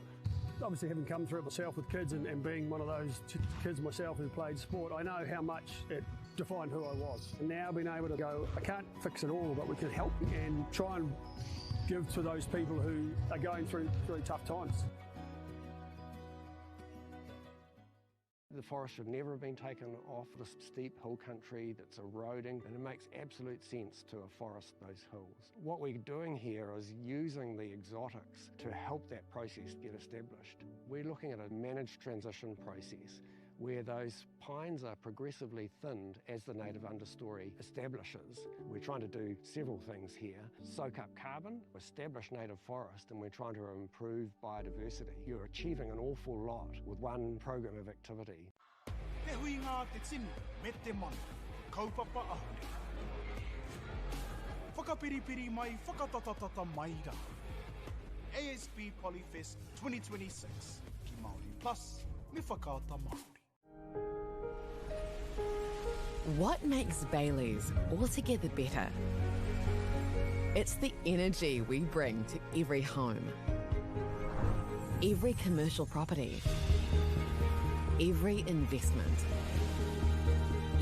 Obviously, having come through it myself with kids and being one of those kids myself who played sport, I know how much it defined who I was. And now being able to go, I can't fix it all, but we can help and try and give to those people who are going through tough times. The forest should never have been taken off the steep hill country that's eroding, and it makes absolute sense to afforest those hills. What we're doing here is using the exotics to help that process get established. We're looking at a managed transition process where those pines are progressively thinned as the native understory establishes. We're trying to do several things here. Soak up carbon, establish native forest, and we're trying to improve biodiversity. You're achieving an awful lot with one program of activity. Te huinga a te tini me te mano, kaupapa ahurea. Whakapiripiri mai, whakatatatata mai rā. ASB Polyfest 2026 ki Māori Plus me Whakaata Māori. What makes Bayleys altogether better? It's the energy we bring to every home, every commercial property, every investment,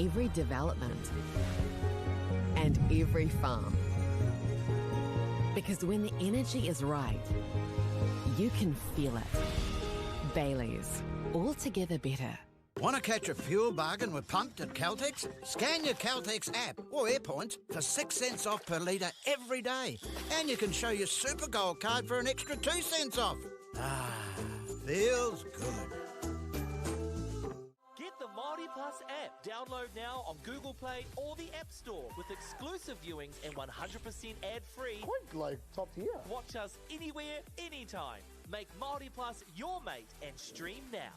every development, and every farm. Because when the energy is right, you can feel it. Bayleys, altogether better. Want to catch a fuel bargain with Pumped at Caltex? Scan your Caltex app or Airpoints for 6 cents off per litre every day. And you can show your Super Gold card for an extra 2 cents off. Ah, feels good. Get the Māori Plus app. Download now on Google Play or the App Store with exclusive viewings and 100% ad-free. Quite like top tier. Watch us anywhere, anytime. Make Māori Plus your mate and stream now.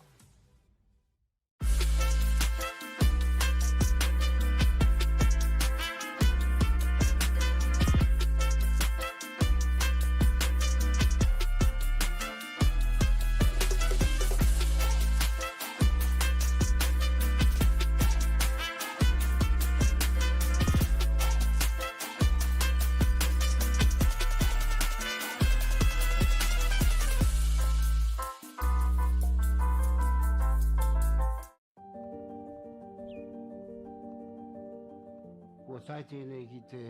Kua tae tēnei ki te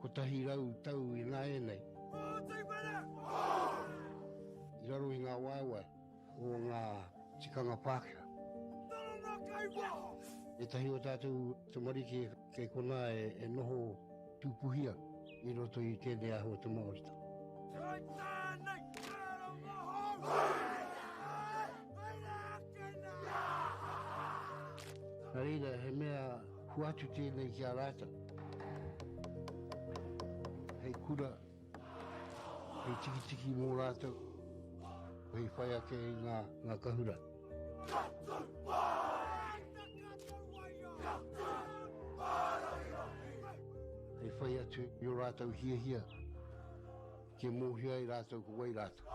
100 tau ināianei. I raro i ngā waewae o ngā tikanga Pākehā. Ētahi o tātou tamariki kei konā e noho tūpuhi ana i roto i tēnei āhua o te Māoritanga. Nā reira, he mea hoatu tēnei ki a rātou. Hei kura, hei tikitiki mō rātou, hei whai ake i ngā, ngā kahura. Hei whai atu i ō rātou hiahia, kia mōhio ai rātou ko wai rātou.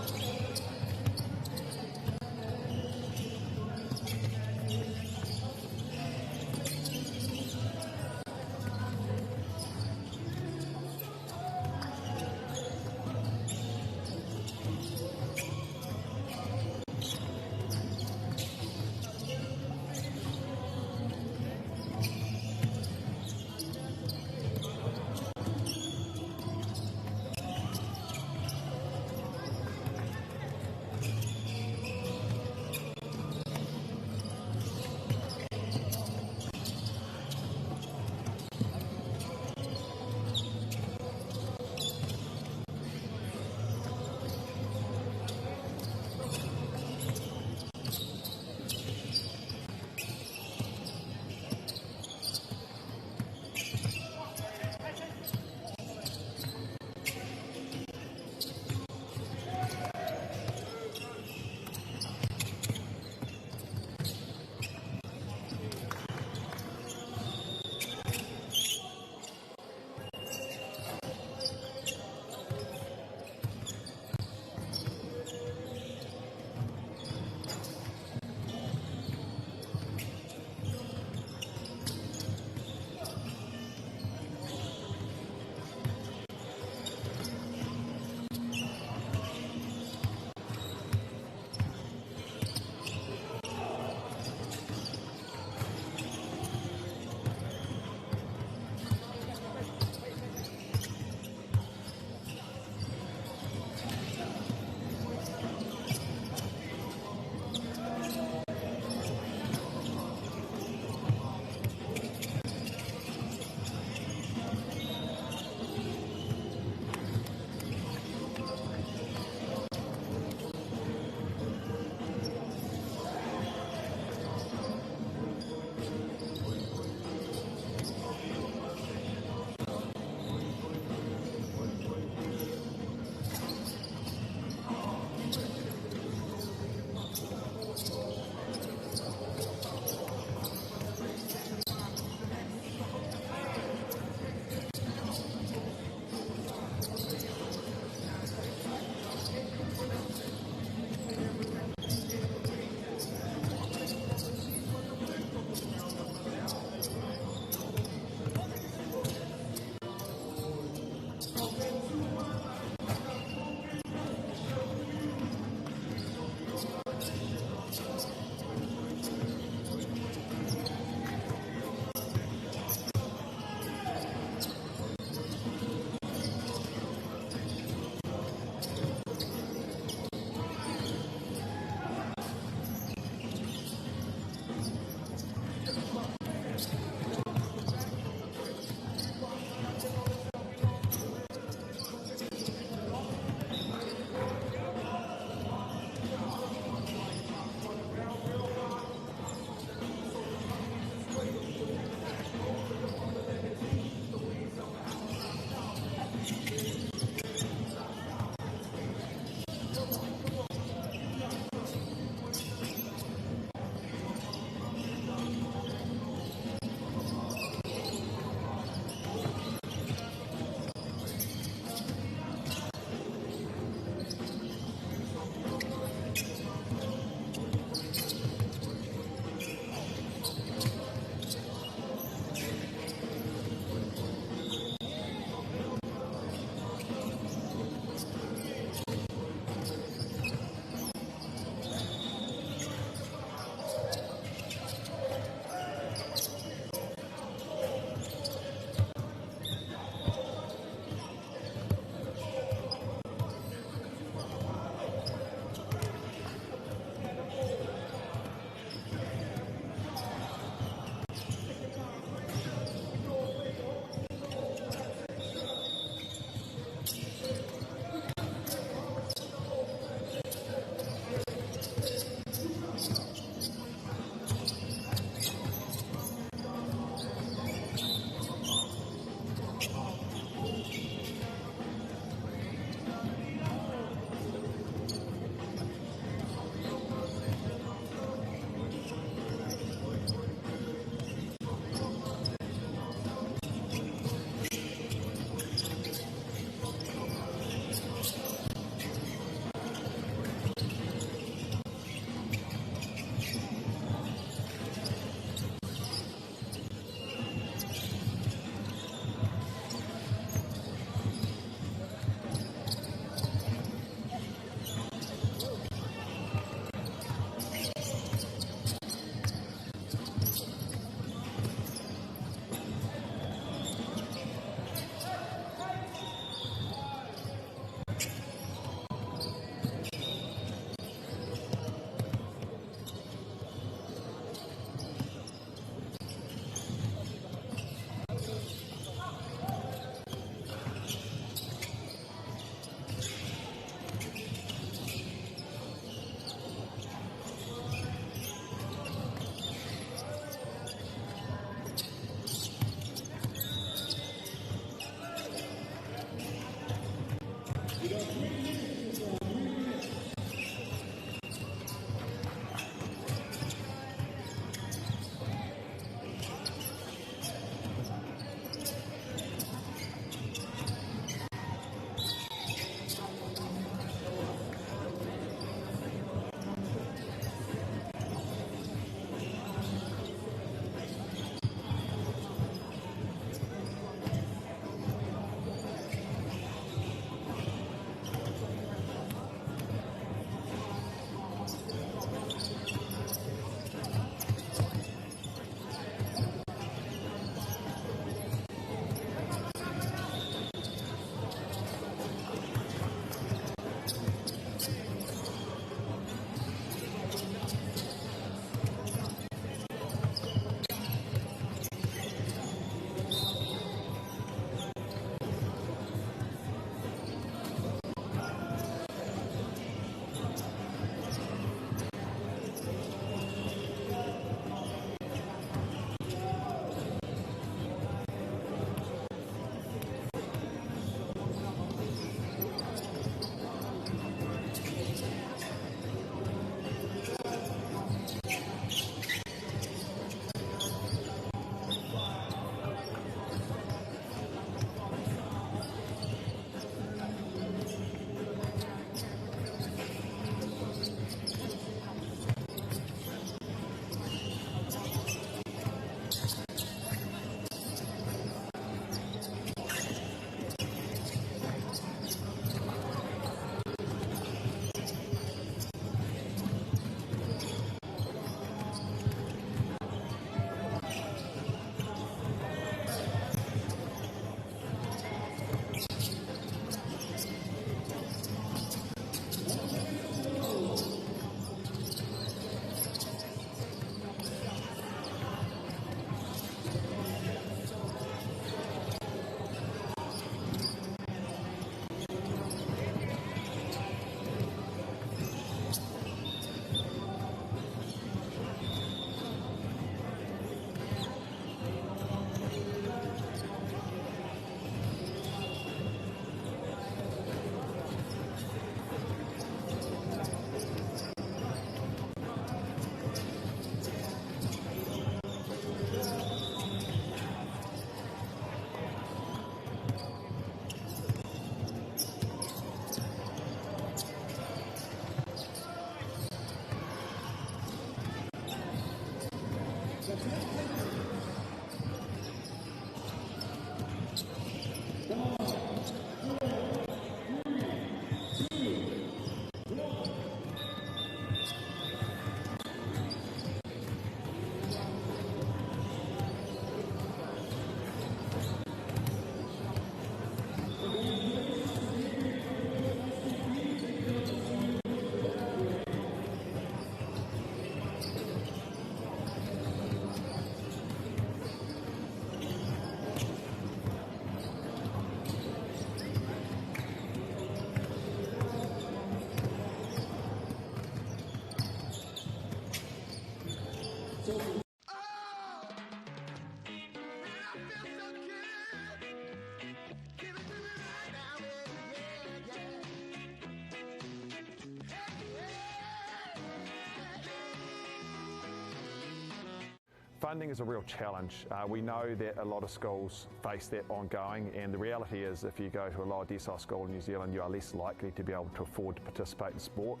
Funding is a real challenge. We know that a lot of schools face that ongoing, and the reality is if you go to a lower decile school in New Zealand, you are less likely to be able to afford to participate in sport.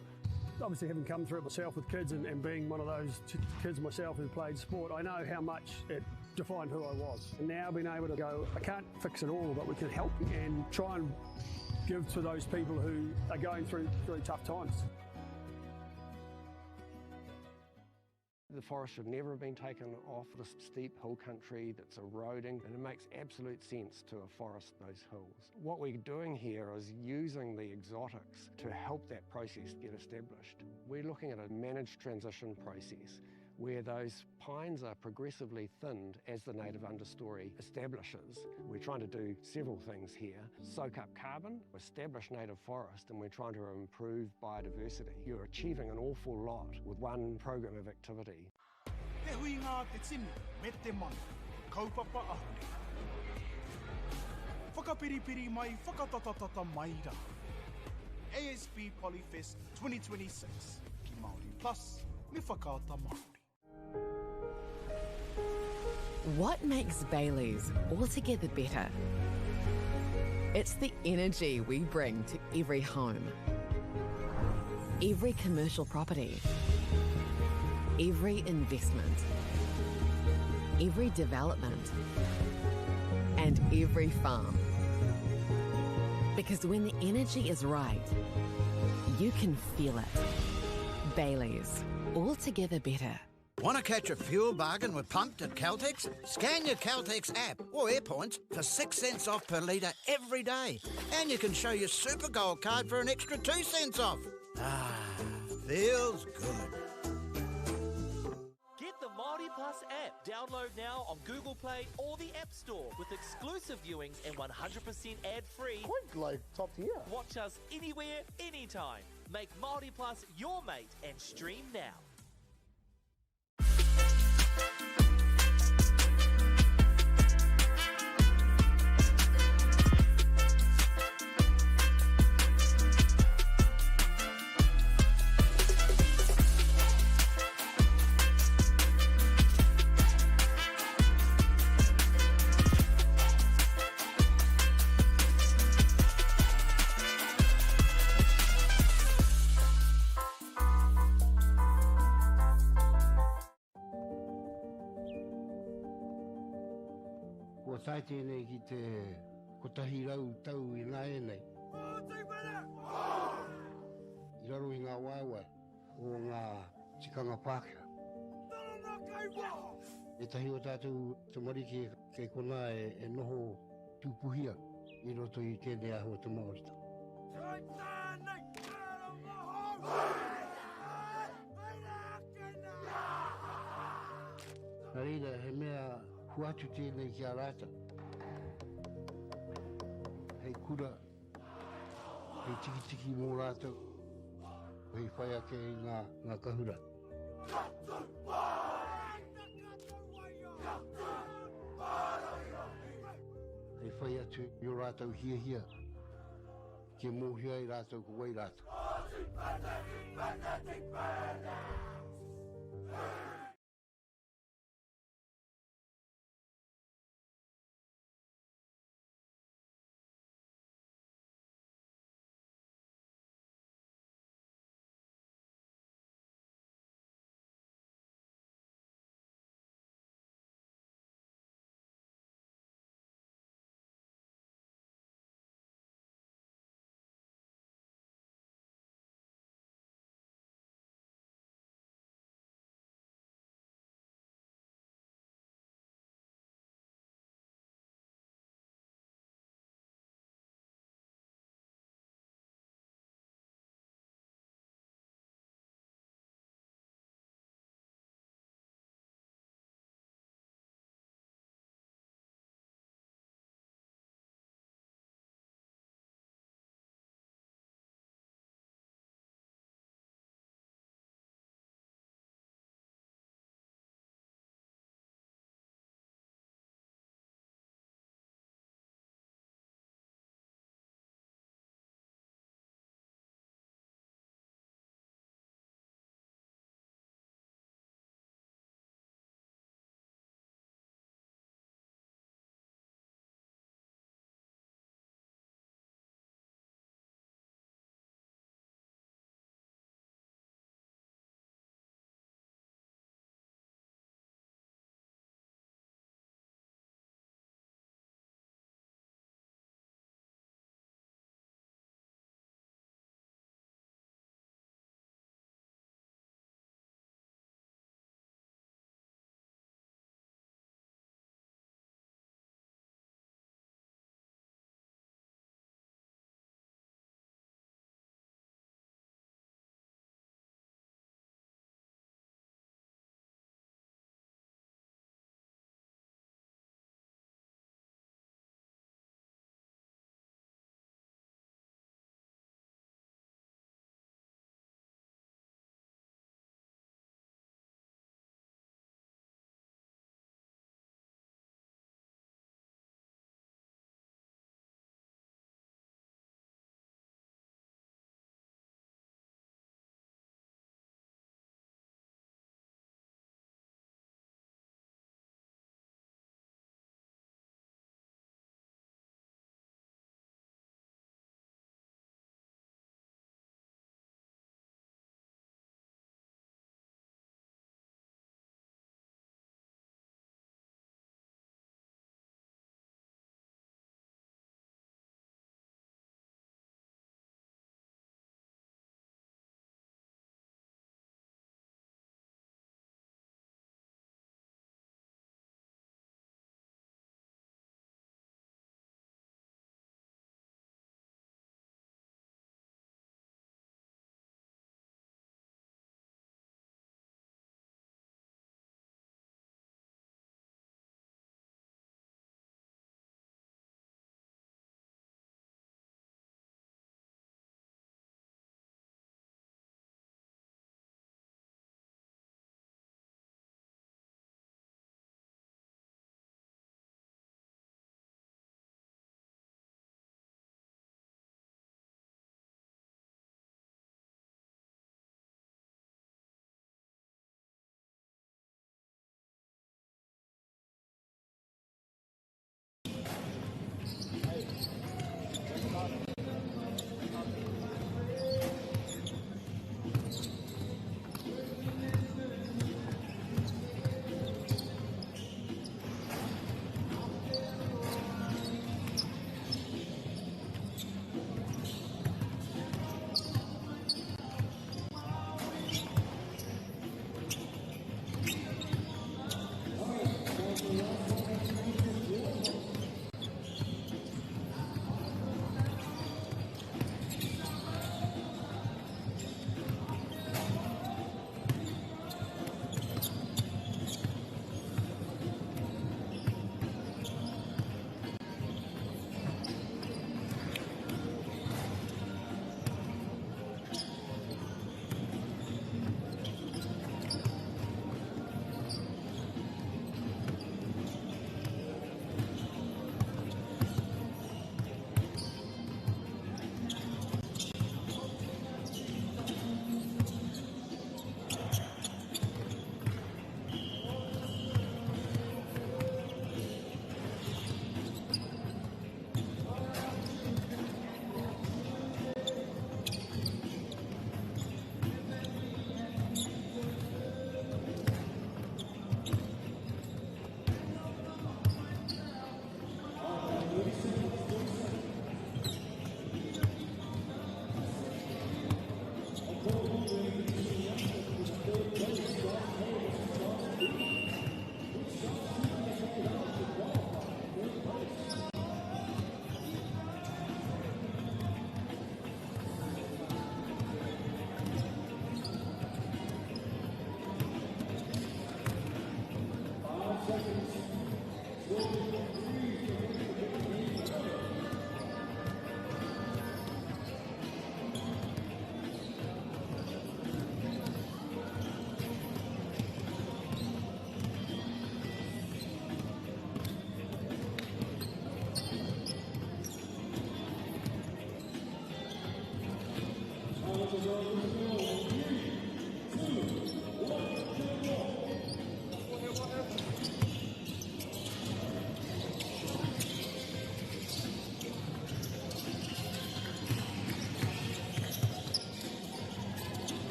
Obviously, having come through it myself with kids and being one of those kids myself who played sport, I know how much it defined who I was. And now being able to go, I can't fix it all, but we can help and try and give to those people who are going through really tough times. The forest should never have been taken off this steep hill country that's eroding, and it makes absolute sense to afforest those hills. What we're doing here is using the exotics to help that process get established. We're looking at a managed transition process where those pines are progressively thinned as the native understory establishes. We're trying to do several things here. Soak up carbon, establish native forest, and we're trying to improve biodiversity. You're achieving an awful lot with one program of activity. Te huinga a te tini me te mano, kaupapa ahurea. Whakapiripiri mai, whakatatatata mai rā. ASB Polyfest 2026 ki Māori Plus me Whakaata Māori. What makes Bayleys altogether better? It's the energy we bring to every home, every commercial property, every investment, every development, and every farm. Because when the energy is right, you can feel it. Bayleys, altogether better. Want to catch a fuel bargain with Pumped at Caltex? Scan your Caltex app or Airpoints for 6 cents off per litre every day. And you can show your Super Gold card for an extra 2 cents off. Ah, feels good. Get the Māori Plus app. Download now on Google Play or the App Store with exclusive viewings and 100% ad-free. Quite like top tier. Watch us anywhere, anytime. Make Māori Plus your mate and stream now. Kua tae tēnei ki te 100 tau ināianei. I raro i ngā waewae o ngā tikanga Pākehā. Ētahi o tātou tamariki kei konā e noho tūpuhia i roto i tēnei āhua te Māoritanga. Nā reira, he mea hoatu tēnei ki a rātou. Hei kura, hei tikitiki mō rātou, hei whai ake i ngā, ngā kahura. Hei whai atu i ō rātou hiahia, kia mōhio ai rātou ko wai rātou.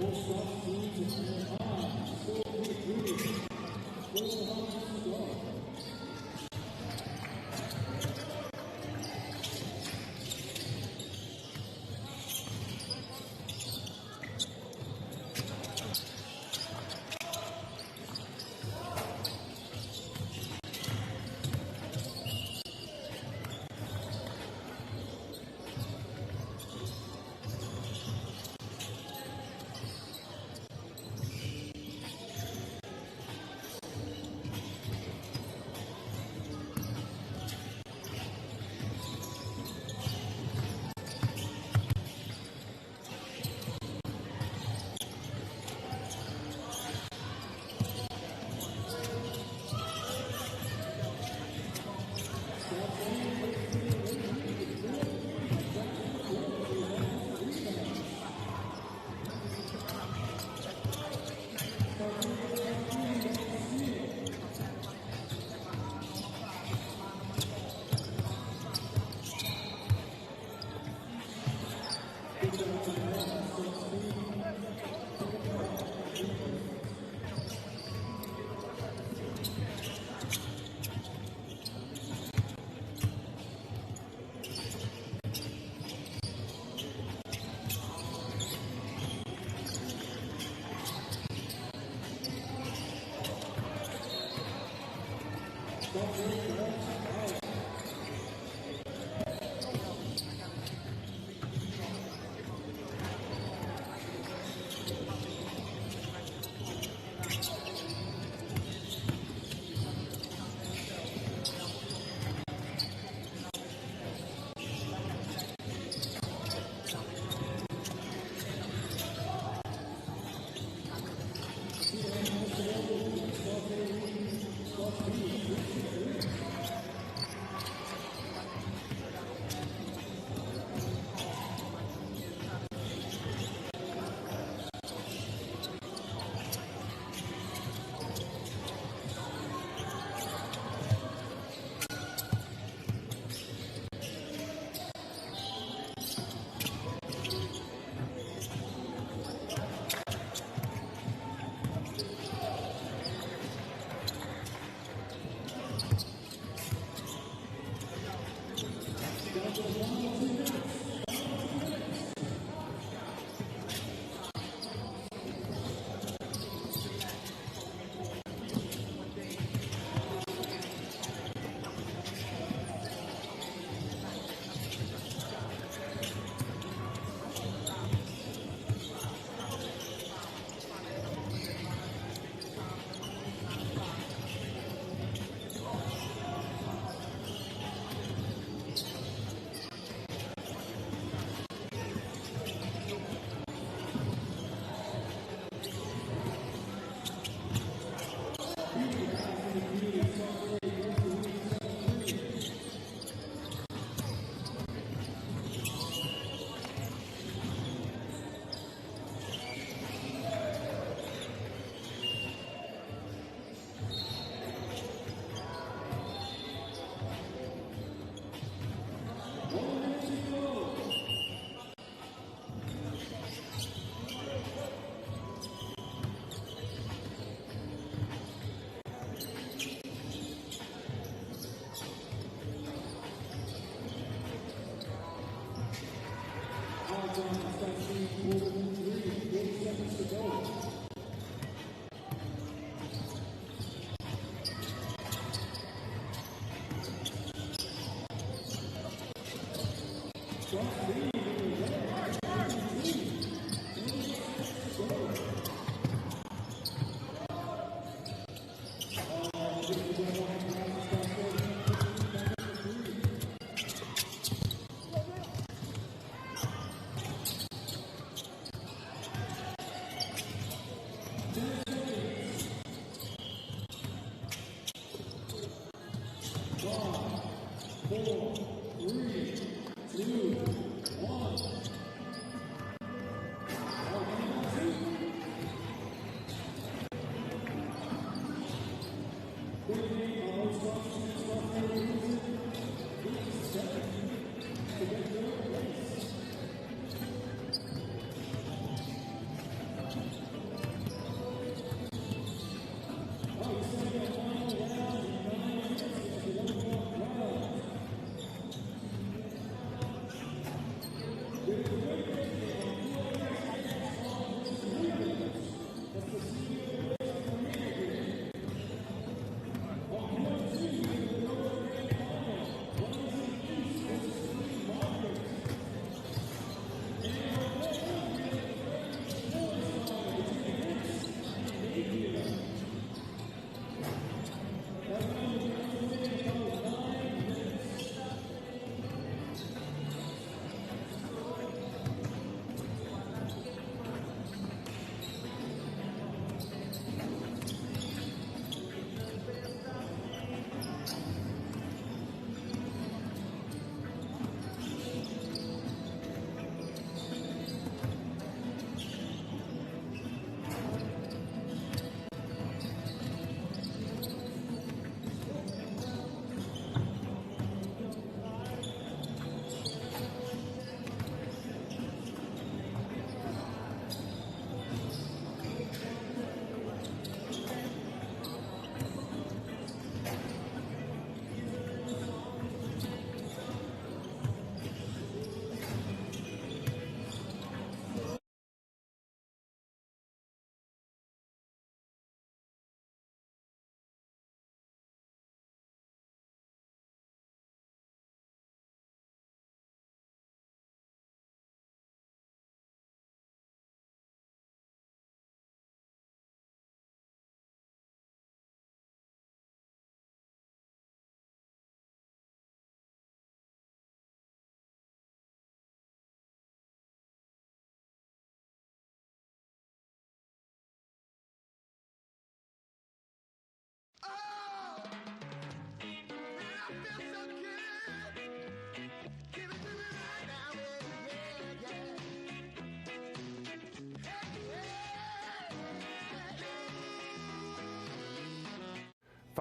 Thank you.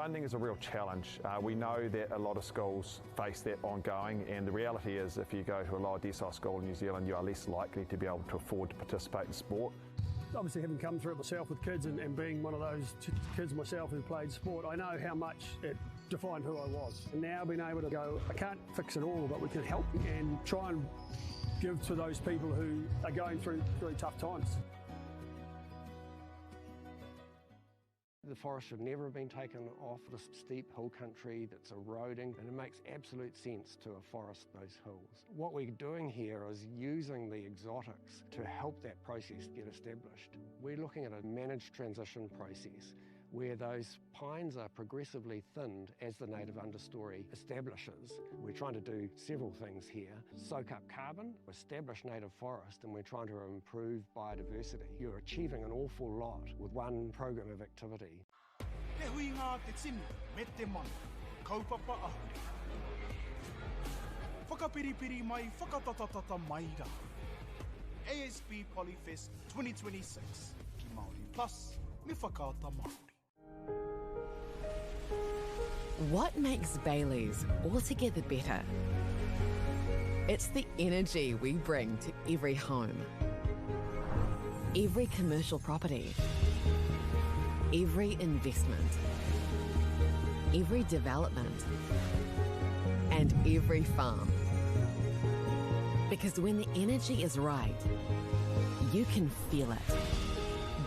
Funding is a real challenge. We know that a lot of schools face that ongoing, and the reality is if you go to a lower decile school in New Zealand, you are less likely to be able to afford to participate in sport. Obviously, having come through it myself with kids and being one of those kids myself who played sport, I know how much it defined who I was. And now being able to go, I can't fix it all, but we can help and try and give to those people who are going through really tough times. The forest should never have been taken off the steep hill country that's eroding, and it makes absolute sense to afforest those hills. What we're doing here is using the exotics to help that process get established. We're looking at a managed transition process where those pines are progressively thinned as the native understory establishes. We're trying to do several things here. Soak up carbon, establish native forest, and we're trying to improve biodiversity. You're achieving an awful lot with one program of activity. Te huinga a te tini me te mano, kaupapa ahurea. Whakapiripiri mai, whakatatatata mai rā. ASB Polyfest 2026 ki Māori Plus me Whakaata Māori. What makes Bayleys altogether better? It's the energy we bring to every home, every commercial property, every investment, every development, and every farm. Because when the energy is right, you can feel it.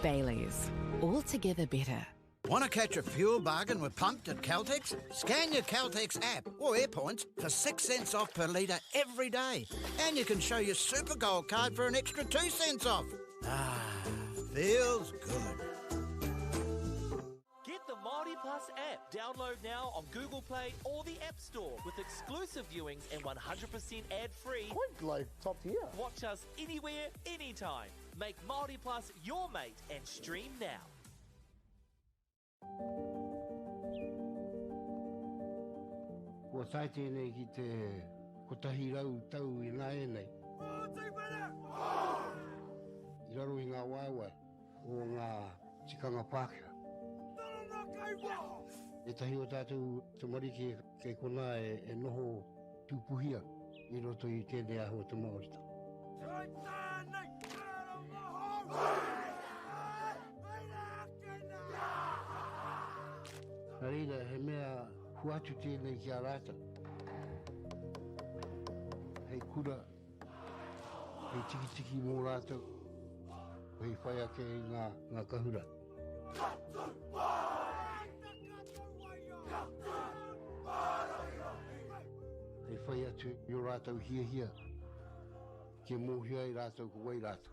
Bayleys, altogether better. Want to catch a fuel bargain with Pumped at Caltex? Scan your Caltex app or Airpoints for 6 cents off per litre every day. And you can show your Super Gold card for an extra 2 cents off. Ah, feels good. Get the Māori Plus app. Download now on Google Play or the App Store with exclusive viewings and 100% ad-free. Quite like top tier. Watch us anywhere, anytime. Make Māori Plus your mate and stream now. Kua tae tēnei ki te 100 tau ināianei. I raro i ngā waewae o ngā tikanga Pākehā. Ētahi o tātou tamariki kei konā e noho tūpuhi ana i roto i tēnei āhua o te Māoritanga. Nā reira, he mea hoatu tēnei ki a rātou. Hei kura, hei tikitiki mō rātou, hei whai ake i ngā, ngā kahura. Hei whai atu i ō rātou hiahia, kia mōhio ai rātou ko wai rātou.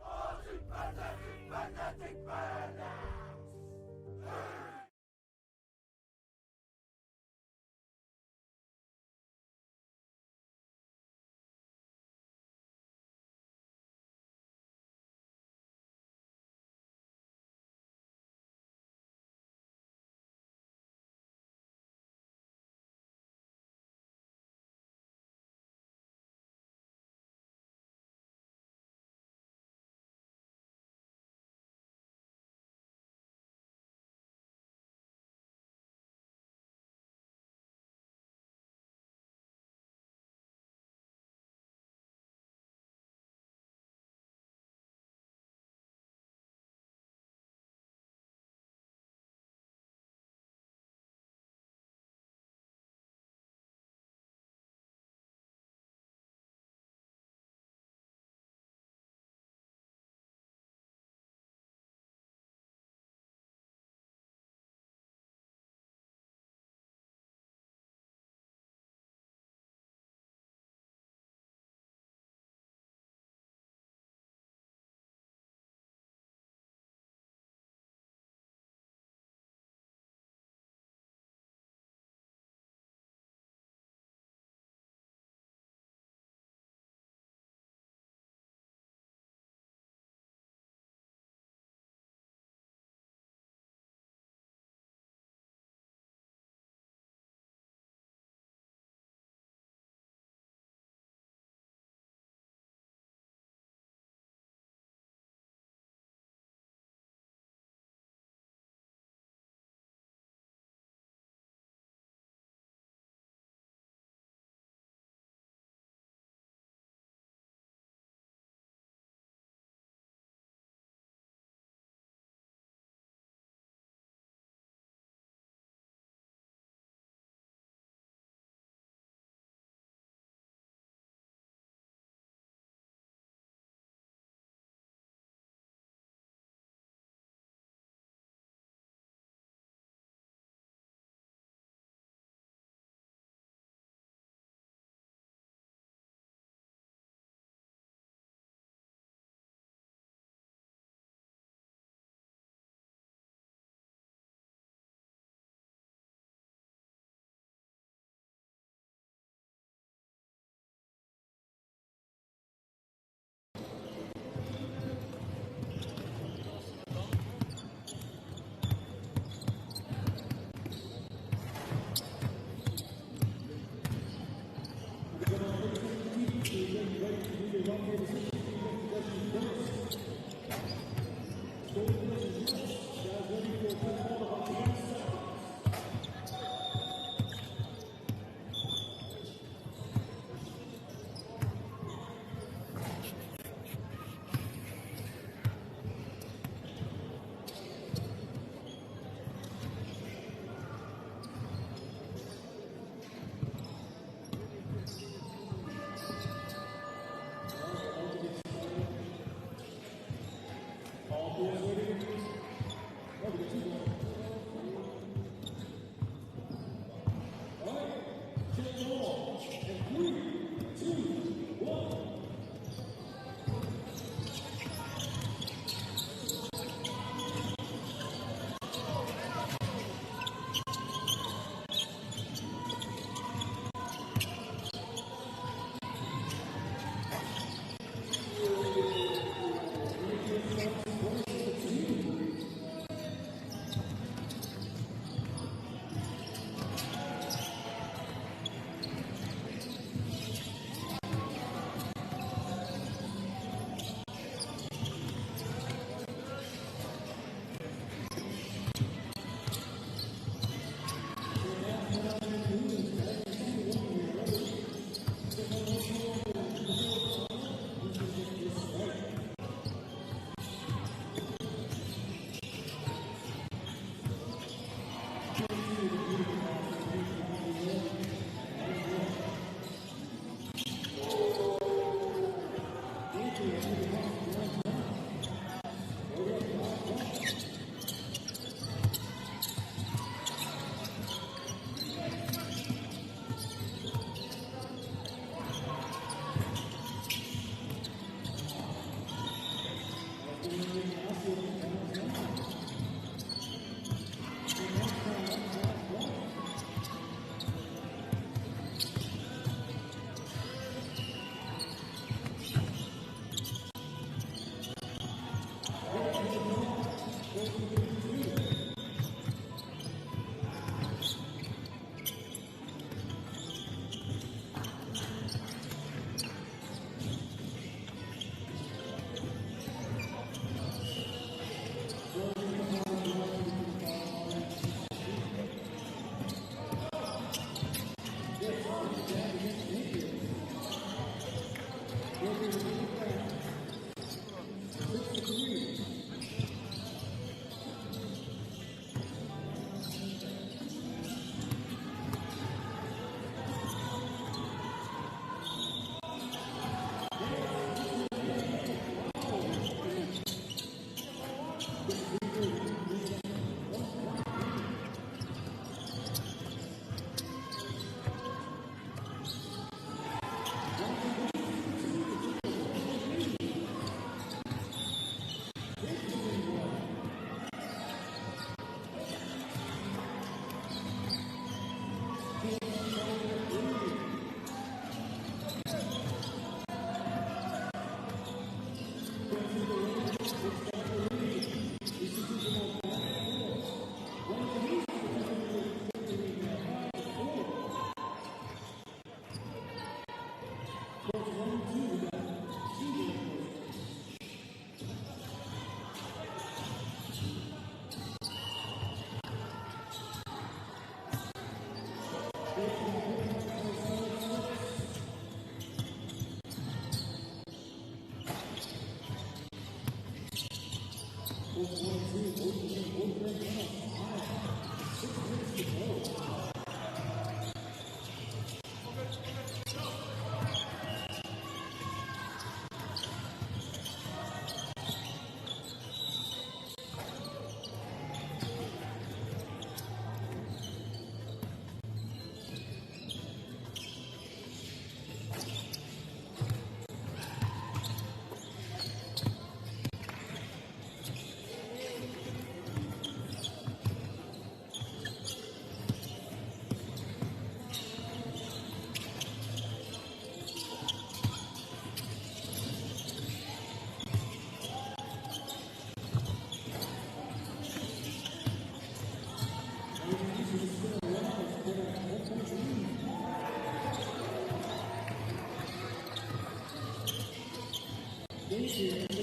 Thank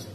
you.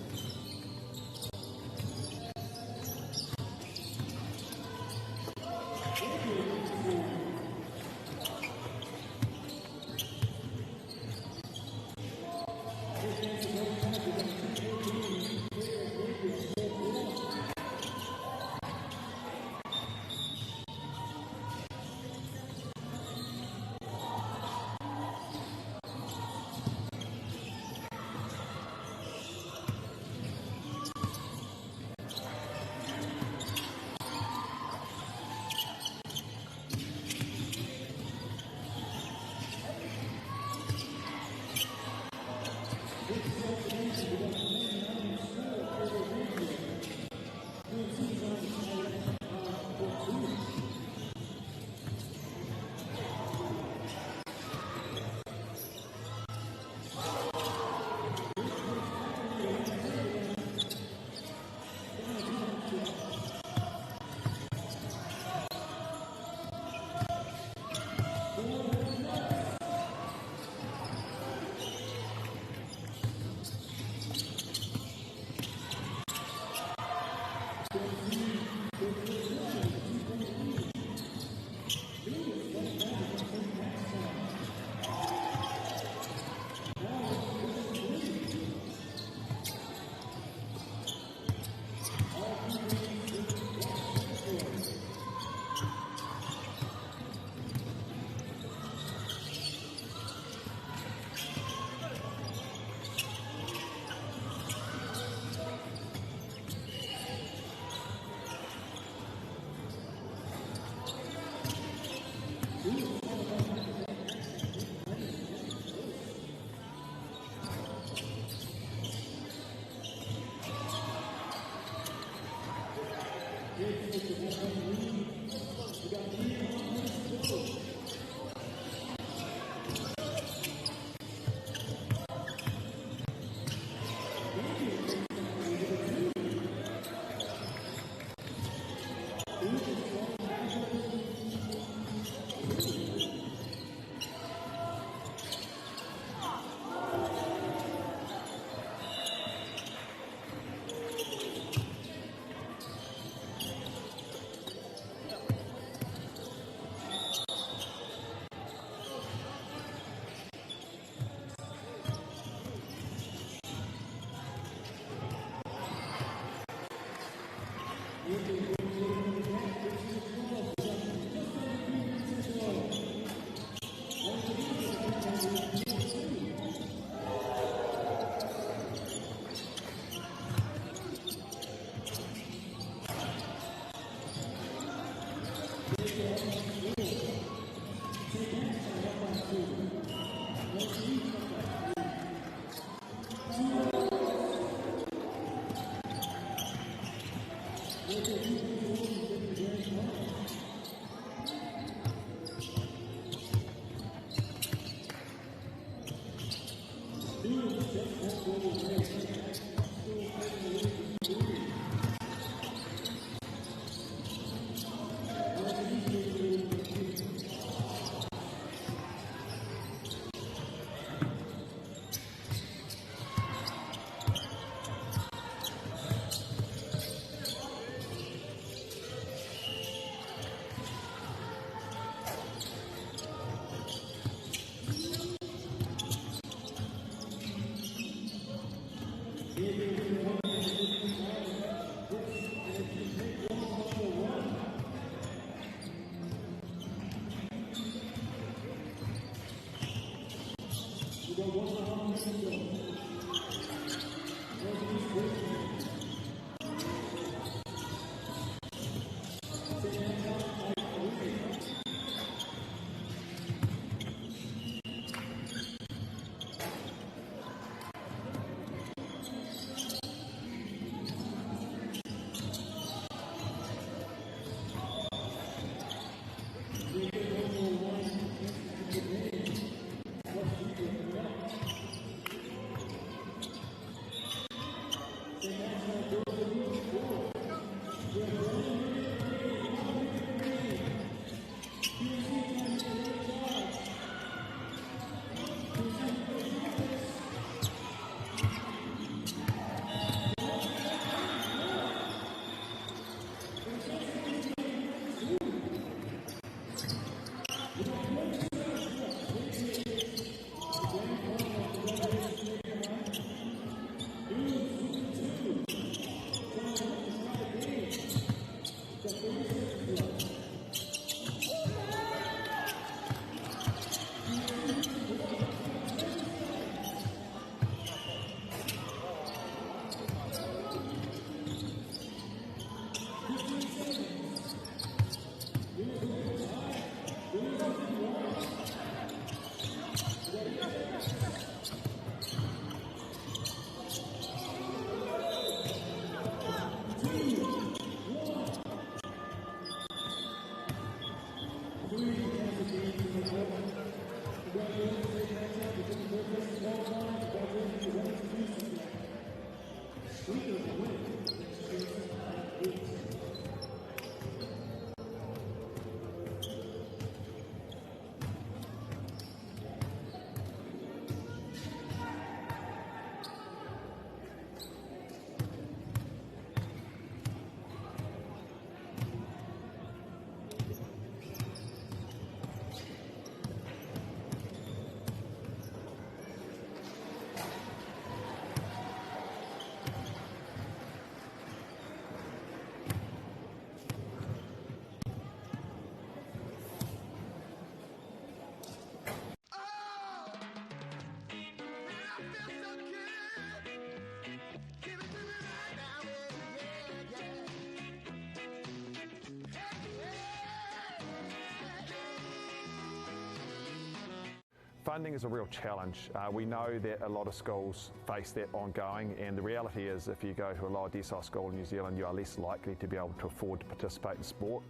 Funding is a real challenge. We know that a lot of schools face that ongoing, and the reality is if you go to a lower decile school in New Zealand, you are less likely to be able to afford to participate in sport.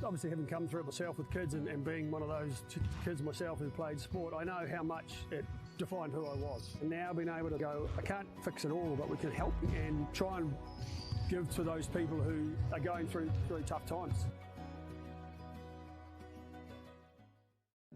Obviously, having come through it myself with kids and being one of those kids myself who played sport, I know how much it defined who I was. And now being able to go, I can't fix it all, but we can help and try and give to those people who are going through really tough times.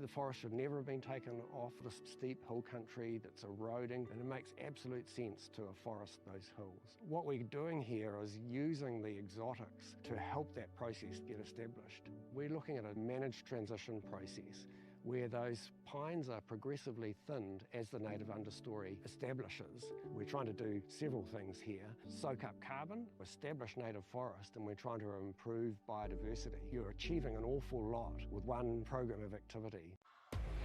The forest should never have been taken off this steep hill country that's eroding, and it makes absolute sense to afforest those hills. What we're doing here is using the exotics to help that process get established. We're looking at a managed transition process where those pines are progressively thinned as the native understory establishes. We're trying to do several things here. Soak up carbon, establish native forest, and we're trying to improve biodiversity. You're achieving an awful lot with one program of activity.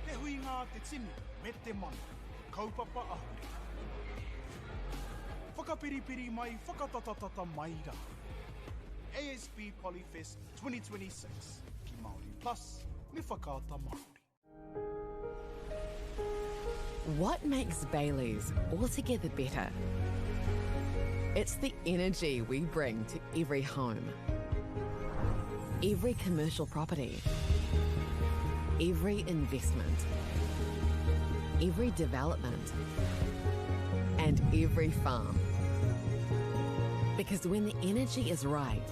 Te huinga a te tini me te mano, kaupapa ahurea. Whakapiripiri mai, whakatatatata mai rā. ASB Polyfest 2026 ki Māori Plus me Whakaata Māori. What makes Bayleys altogether better? It's the energy we bring to every home, every commercial property, every investment, every development, and every farm. Because when the energy is right,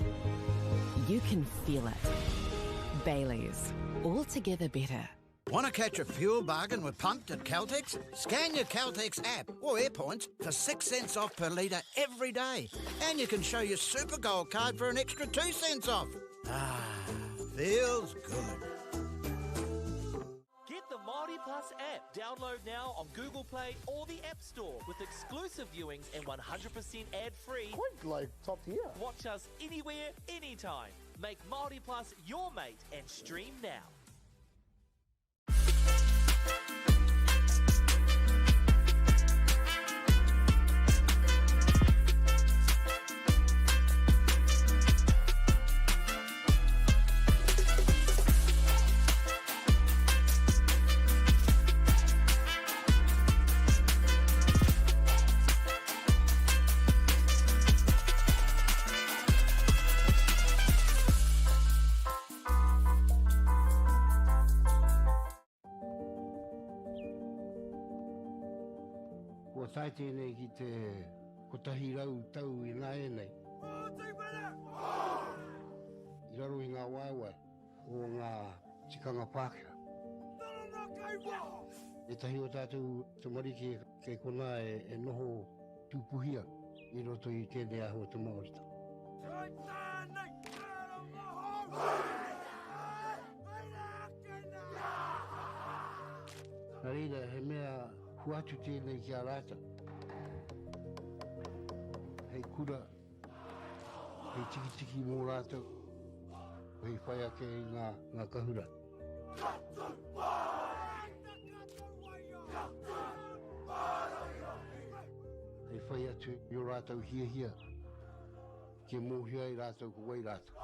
you can feel it. Bayleys, altogether better. Want to catch a fuel bargain with Pumped at Caltex? Scan your Caltex app or Airpoints for 6 cents off per litre every day. And you can show your Super Gold card for an extra 2 cents off. Ah, feels good. Get the Māori Plus app. Download now on Google Play or the App Store with exclusive viewings and 100% ad-free. Quite like top tier. Watch us anywhere, anytime. Make Māori Plus your mate and stream now. Kua tae tēnei ki te 100 tau ināianei. I raro i ngā waewae o ngā tikanga Pākehā. Ētahi o tātou tamariki kei konā e noho tūpuhi ana i roto i tēnei āhua o te Māoritanga. Nā reira, he mea hoatu tēnei ki a rātou. Hei kura, hei tikitiki mō rātou, hei whai ake i ngā, ngā kahura. Hei whai atu i ō rātou hiahia, kia mōhio ai rātou ko wai rātou.